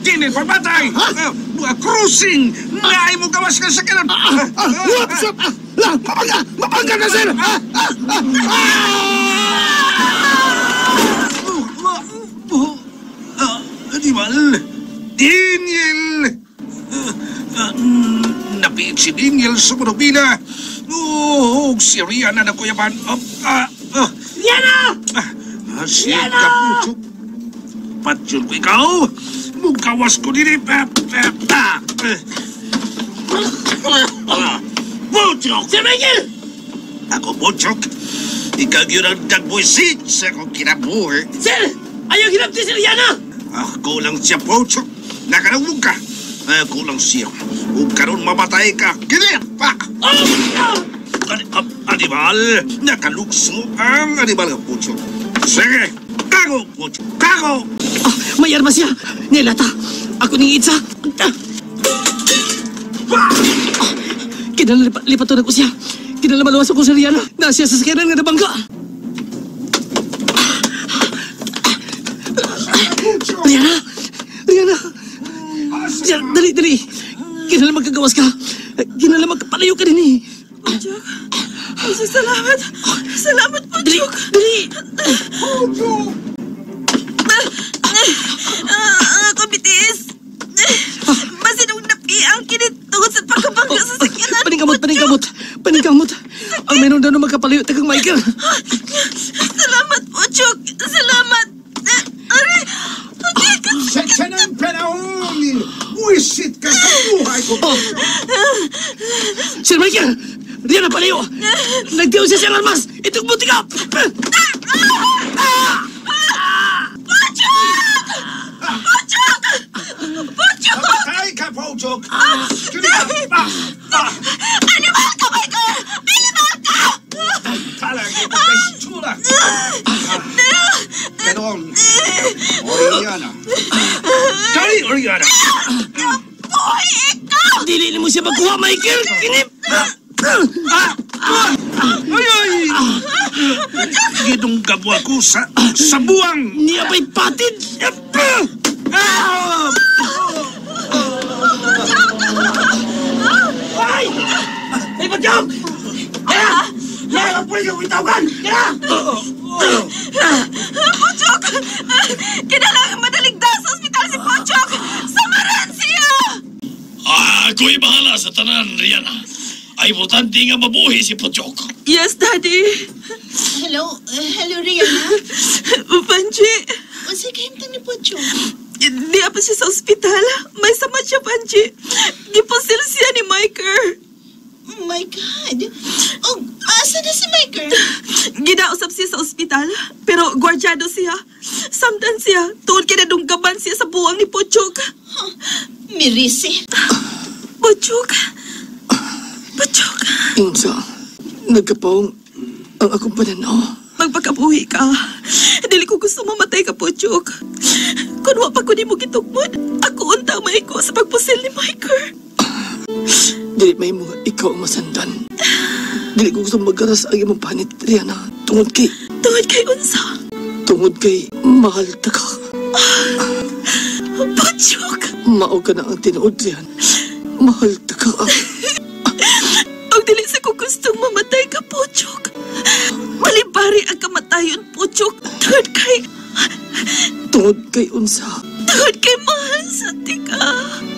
Daniel, pamatay! Ha? Cruising! Naay mo gawas ka sa kanan! Whoops! Mapangga! Mapangga na, sir! Animal! Daniel! Napiit si Daniel sa monobila. Oh, si Rihanna na kuyaban. Rihanna! Rihanna! Kapuchok. Patyon ko ikaw. Mugawas ko din. Puchok! Sir Michael! Ako, Puchok. Ikaw yun ang dagbuisit sa akong kinabuhi. Sir! Ayaw hinapti si Rihanna! Ako lang siya, Puchok. Nakalawag ka. Ako lang siya. Huwag ka ron mamatay ka. Kini! Pa! Animal! Nakalukso ang animal ng Puchok. Sige! Kago, Puchok! Kago! May arma siya! Nilata! Ako ning itsa! Kinalalipato na ko siya. Kinalamaluwas ako sa Rihanna. Na siya sa sakyanan nga nabangga. Rihanna! Rihanna! Rihanna, dali, dali! Kinala magkagawas ka. Kinala magkapalayo ka din eh. Puchok, salamat. Salamat, Puchok. Dali, dali! Puchok! Ako, bitis. Masinong napi ang kinit tungod sa pagkabangga sa sakyanan. Paningkamot, paningkamot. Paningkamot. Ang meron daw na magkapalayo, tagang Michael. Salamat, Puchok. Salamat. Aray! Sa tiyan panahon, wisit ka sa buhay ko. Oh. Sir Michael! Riyan na palayo! Nagtiyo siya siyang armas! Itong buti ka! Puchok! Puchok! Puchok! Mamatay ka, Puchok! Animal ka, Michael! Animal ka! Talaga, bestula! Ganon. Oriana. Dali, Oriana! Buhay ikaw! Dili mo siya magkuha, Michael! Kinip! Ay, ay! Gidong gabwa ko sa buwang! Niya ba'y patid? Ay! Ay, Patyok! Kaya! Kaya ka pwede kong itawagan! Kaya! Puchok! Kailangan madaligda sa ospital si Puchok! Samaran siya! Ako'y bahala sa tanan, Rihanna. Ay, importante nga mabuhi si Puchok. Yes, Daddy. Hello, hello, Rihanna. Panji. Unsay kahimtang ni Puchok? Di pa siya sa ospital. May sama siya, Panji. Gipasil siya ni Michael. Oh my God. Oh, asa na si Michael? Ginausap siya sa ospital, pero gwardyado siya. Samtan siya, tuon kinadunggaban siya sa buwang ni Puchok. Huh, mirisi. Puchok. Puchok. Insa, nagkapaong ang akong pananaw. Magpakabuhi ka. Dili ko gusto mamatay ka, Puchok. Kung wa pa ko ni mo gitukmod, ako unta maiko sa pagpusil ni Michael. Dili may mga ikaw ang masandan. Dili ko gusto magaras ang imong panit, Rihanna. Tungod kay... Tungod kay unsa? Tungod kay mahal ta ka. Puchok! Mao ka na ang tinuod, Rihanna. Mahal ta ka. Ang dili sa ko gustong mamatay ka, Puchok. Malibari ang kamatayon, Puchok. Tungod kay... Tungod kay unsa? Tungod kay mahal sa tika.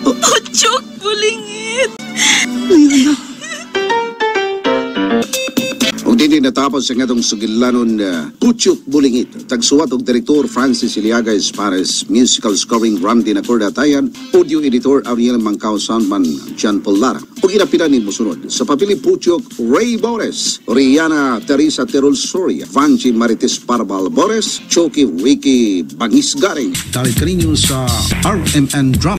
Puchok, bulingit. Rihanna. Ug dili na ta pagkatapos sa ngatong sugilanon Putyok Bulingit. Tagsuwat og direktor Francis Iliaga Espares, musical scoring Randy Nacorda Tayan, audio editor Ariel Mangkao, soundman John Paul Lara. Ug inapila ni musunod sa papili Putyok Ray Bores, Rihanna Teresa Terol Soria, Vanji Marites Parval Bores, Choki Ricky Bangisgaring. Dalit kaninyo sa RMN Drama.